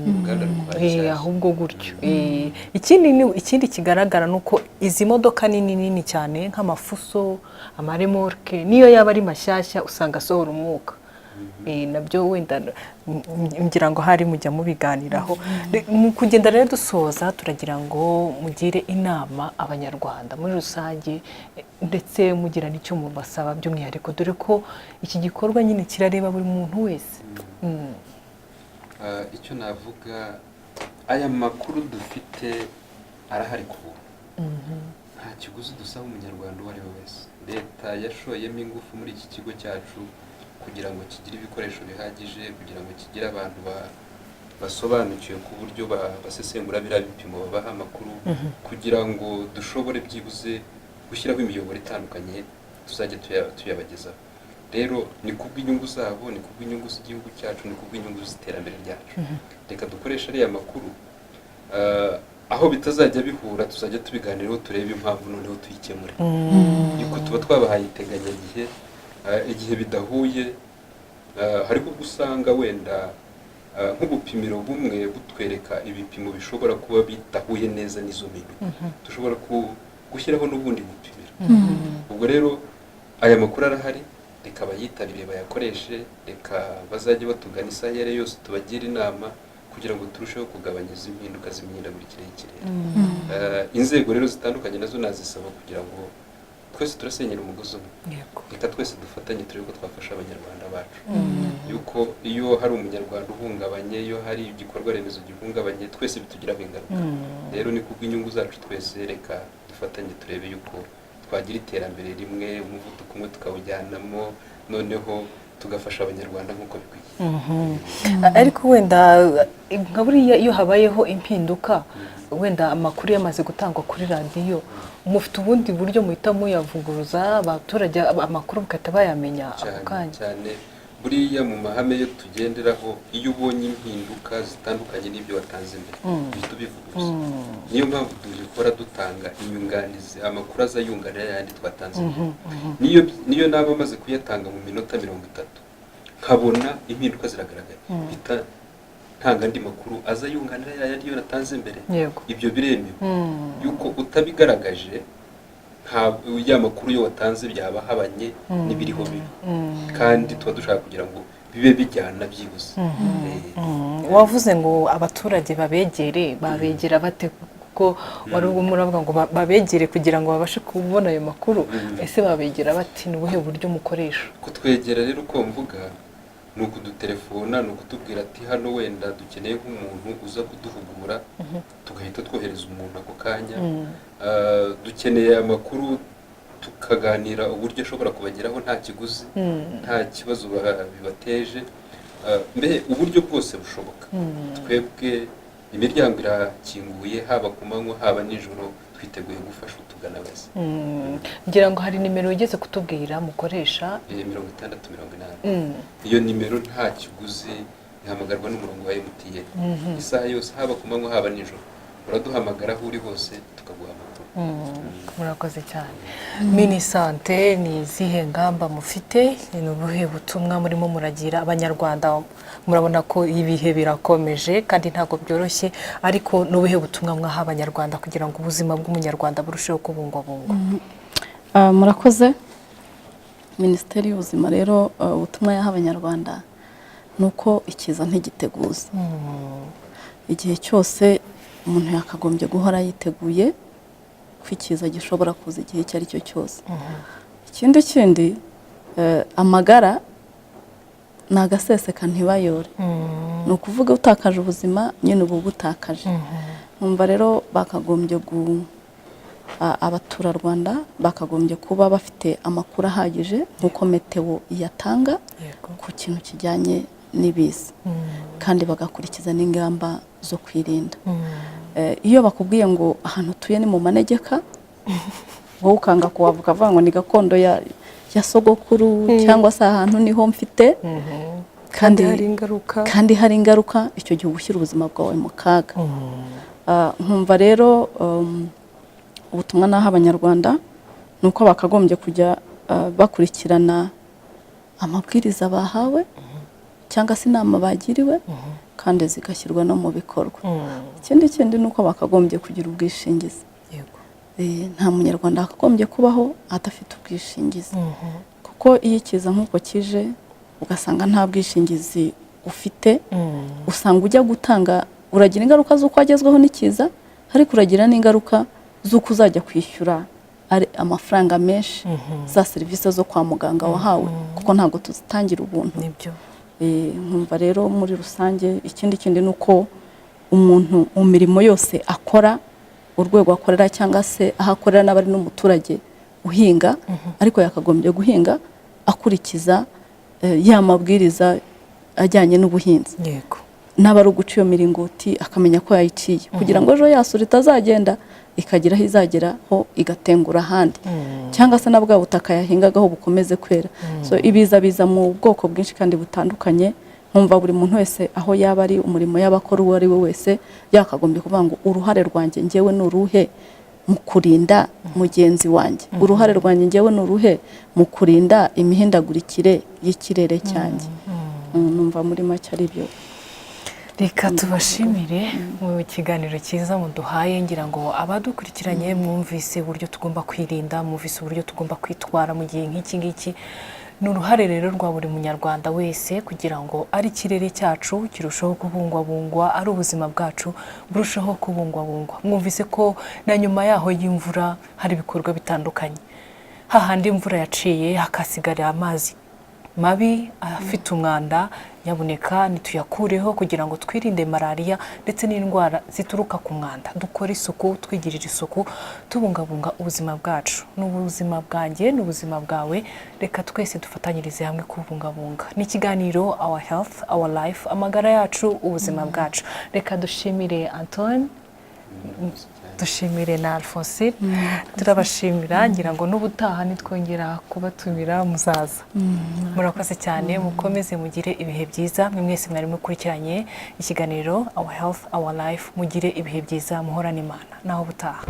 uruganda rukora nshyashya. Ahubwo gutyo. Ikindi kigaragara ni uko izi modoka nini nini cyane nk'amafuso, amaremorke, niyo yaba ari mashyashya usanga asohora umwuka. Nabyo wenda ngira ngo hari mujya mubiganiraho. Mu kugenda rero dusoza, turagira ngo mugire inama Abanyarwanda muri rusange, ndetse mugira n'icyo mubasaba by'umwihariko, dore ko iki gikorwa nyine kirareba buri muntu wese. Icyo navuga, aya makuru dufite arahari ku buntu, nta kiguzi dusaba Umunyarwanda uwo ari we wese. Leta yashoyemo ingufu muri iki kigo cyacu kugira ngo kigire ibikoresho bihagije, kugira ngo kigire abantu basobanukiwe ku buryo basesengura biriya bipimo, babaha amakuru, kugira ngo dushobore byibuze gushyiraho imiyoboro itandukanye tuzajya tuyabagezaho. Rero ni kubw'inyungu zabo, ni kubw'inyungu z'igihugu cyacu, ni kubw'inyungu z'iterambere ryacu. Reka dukoreshe ariya makuru. Aho bitazajya bihura tuzajya tubiganiraho, turebe impamvu, noneho tuyikemure, yuko tuba twabahaye iteganyagihe. Igihe bidahuye, hariho ubwo usanga wenda nk'ubupimiro bumwe butwereka ibipimo bishobora kuba bidahuye neza n'izo mpinduka, dushobora gushyiraho n'ubundi bupimiro. Ubwo rero aya makuru arahari, reka abayitabiriye bayakoreshe, reka bazajye batugana isaha iyo ari yo yose, tubagire inama kugira ngo turusheho kugabanya izi mpinduka z'imihindagurikire y'ikirere. Inzego rero zitandukanye nazo nazisaba kugira ngo twese turasenyera umugozi umwe. Reka twese dufatanye turebe ko twafasha Abanyarwanda bacu, yuko iyo hari Umunyarwanda uhungabanye, iyo hari igikorwa remezo gihungabanye, twese bitugiraho ingaruka. Rero ni kubw'inyungu zacu twese, reka dufatanye turebe yuko twagira iterambere rimwe, umuvuduko umwe tukawujyanamo, noneho tugafasha Abanyarwanda nk'uko bikwiye. Ariko wenda nka buriya iyo habayeho impinduka, wenda amakuru yamaze gutangwa kuri radiyo, mufite ubundi buryo muhita muyavuguruza, abaturage amakuru bagahita bayamenya ako Cyane. kanya? Cyane. Buriya mu mahame yo tugenderaho, iyo ubonye impinduka zitandukanye n'ibyo watanze mbere, uhita ubivuguruza. Niyo mpamvu tubikora, dutanga inyunganizi, amakuru aza yunganira ayandi twatanze mbere. Niyo naba amaze kuyatanga mu minota 30, nkabona impinduka ziragaragara, mpita ntanga andi makuru aza yunganira ayandi yo natanze mbere. Ibyo biremewe, yuko utabigaragaje nta ya makuru yo watanze byaba ahabanye n'ibiriho bibi, kandi tuba dushaka kugira ngo bibe bijyana byibuze. Wavuze ngo abaturage babegere, babegera bate? Kuko wari urimo uravuga ngo babegere kugira ngo babashe kubona ayo makuru. Ese babegera bate? Ni ubuhe buryo mukoresha? Kutwegera rero, uko mvuga, ni ukudutelefona, ni ukutubwira ati hano wenda dukeneye nk'umuntu uza kuduhugura, tugahita twohereza umuntu ako kanya. Dukeneye amakuru, tukaganira uburyo ashobora kubageraho nta kiguzi, nta kibazo bibateje. Mbe uburyo bwose bushoboka. Twebwe imiryango irakinguye, haba ku manywa, haba nijoro, twiteguye gufasha utugana wese. Ngira ngo hari nimero wigeze kutubwira mukoresha. 6080. Iyo nimero nta kiguzi, ihamagarwa n'umurongo wa MTN isaha yose, haba ku manywa, haba nijoro. Uraduhamagara aho uri hose, tukaguha amakuru. Murakoze cyane. Minisante, ni izihe ngamba mufite? Ni ubuhe butumwa murimo muragira Abanyarwanda? Murabona ko ibihe birakomeje kandi ntabwo byoroshye, ariko ni ubuhe butumwa mwaha Abanyarwanda kugira ngo ubuzima bw'Umunyarwanda burusheho kubungwabungwa? Murakoze. Minisiteri y'Ubuzima rero, ubutumwa yaha Abanyarwanda ni uko ikiza ntigiteguza. Igihe cyose umuntu yakagombye guhora yiteguye ko ikiza gishobora kuza igihe icyo ari cyo cyose. Ikindi, amagara ni agaseseka ntibayore. Ni ukuvuga utakaje ubuzima nyine uba ubutakaje. Nkumva rero bakagombye abaturarwanda bakagombye kuba bafite amakuru ahagije nk'uko météo iyatanga ku kintu kijyanye n'ibiza, kandi bagakurikiza n'ingamba zo kwirinda. Iyo bakubwiye ngo ahantu utuye ni mu manegeka, wowe ukanga kuhava, ukavuga ngo ni gakondo ya sogokuru, cyangwa se ahantu niho mfite, kandi hari ingaruka, kandi hari ingaruka, icyo gihe uba ushyira ubuzima bwawe mu kaga. Nkumva rero Ubutumwa naha Abanyarwanda ni uko bakagombye kujya bakurikirana amabwiriza bahawe cyangwa se inama bagiriwe, kandi zigashyirwa no mu bikorwa. Ikindi ni uko bakagombye kugira ubwishingizi. Nta Munyarwanda wakagombye kubaho adafite ubwishingizi, kuko iyo ikiza nk'uko kije ugasanga nta bwishingizi ufite, usanga ujya gutanga, uragira ingaruka z'uko wagezweho n'ikiza, ariko uragira n'ingaruka z'uko uzajya kwishyura ari amafaranga menshi za serivisi zo kwa muganga wahawe, kuko ntabwo tuzitangira ubuntu. Nkumva rero muri rusange, ikindi kindi ni uko umuntu mu mirimo yose akora, urwego akorera cyangwa se aho akorera, n'aba ari n'umuturage uhinga, ariko yakagombye guhinga akurikiza ya mabwiriza ajyanye n'ubuhinzi. N'aba ari uguca iyo miringoti, akamenya ko yayiciye kugira ngo ejo ya suri itazagenda ikagera aho izageraho igatengura ahandi, cyangwa se na bwa butaka yahingagaho bukomeze kwera. So ibiza biza mu bwoko bwinshi kandi butandukanye. Nkumva buri muntu wese aho yaba ari, umurimo yaba akora uwo ari we wese, yakagombye kuvuga ngo: "Uruhare rwanjye njyewe ni uruhe mu kurinda mugenzi wanjye? Uruhare rwanjye njyewe ni uruhe mu kurinda imihindagurikire y'ikirere cyanjye?" Numva muri make ari byo. Reka tubashimire mu kiganiro cyiza muduhaye. Ngira ngo abadukurikiranye mwumvise uburyo tugomba kwirinda, mwumvise uburyo tugomba kwitwara mu gihe nk'iki ngiki. Ni uruhare rero rwa buri Munyarwanda wese kugira ngo ari ikirere cyacu kirusheho kubungwabungwa, ari ubuzima bwacu burusheho kubungwabungwa. Mwumvise ko na nyuma yaho y'imvura hari ibikorwa bitandukanye, hahandi imvura yaciye hakasigara amazi mabi afite umwanda, nyabuneka ntituyakureho kugira ngo twirinde malariya ndetse n'indwara zituruka ku mwanda. Dukore isuku, twigirire isuku, tubungabunga ubuzima bwacu. Ni ubuzima bwanjye, ni ubuzima bwawe, reka twese dufatanyirize hamwe kubungabunga. Ni ikiganiro Our Health Our Life, amagara yacu, ubuzima bwacu. Reka dushimire Antoine, dushimire na Alphonsine. Turabashimira. Ngira ngo n'ubutaha nitwongera kubatumira muzaza. Murakoze cyane, mukomeze mugire ibihe byiza. Mwe mwese mwari mukurikiranye ikiganiro Our Health Our Life, mugire ibihe byiza, muhorane Imana. Naho ubutaha.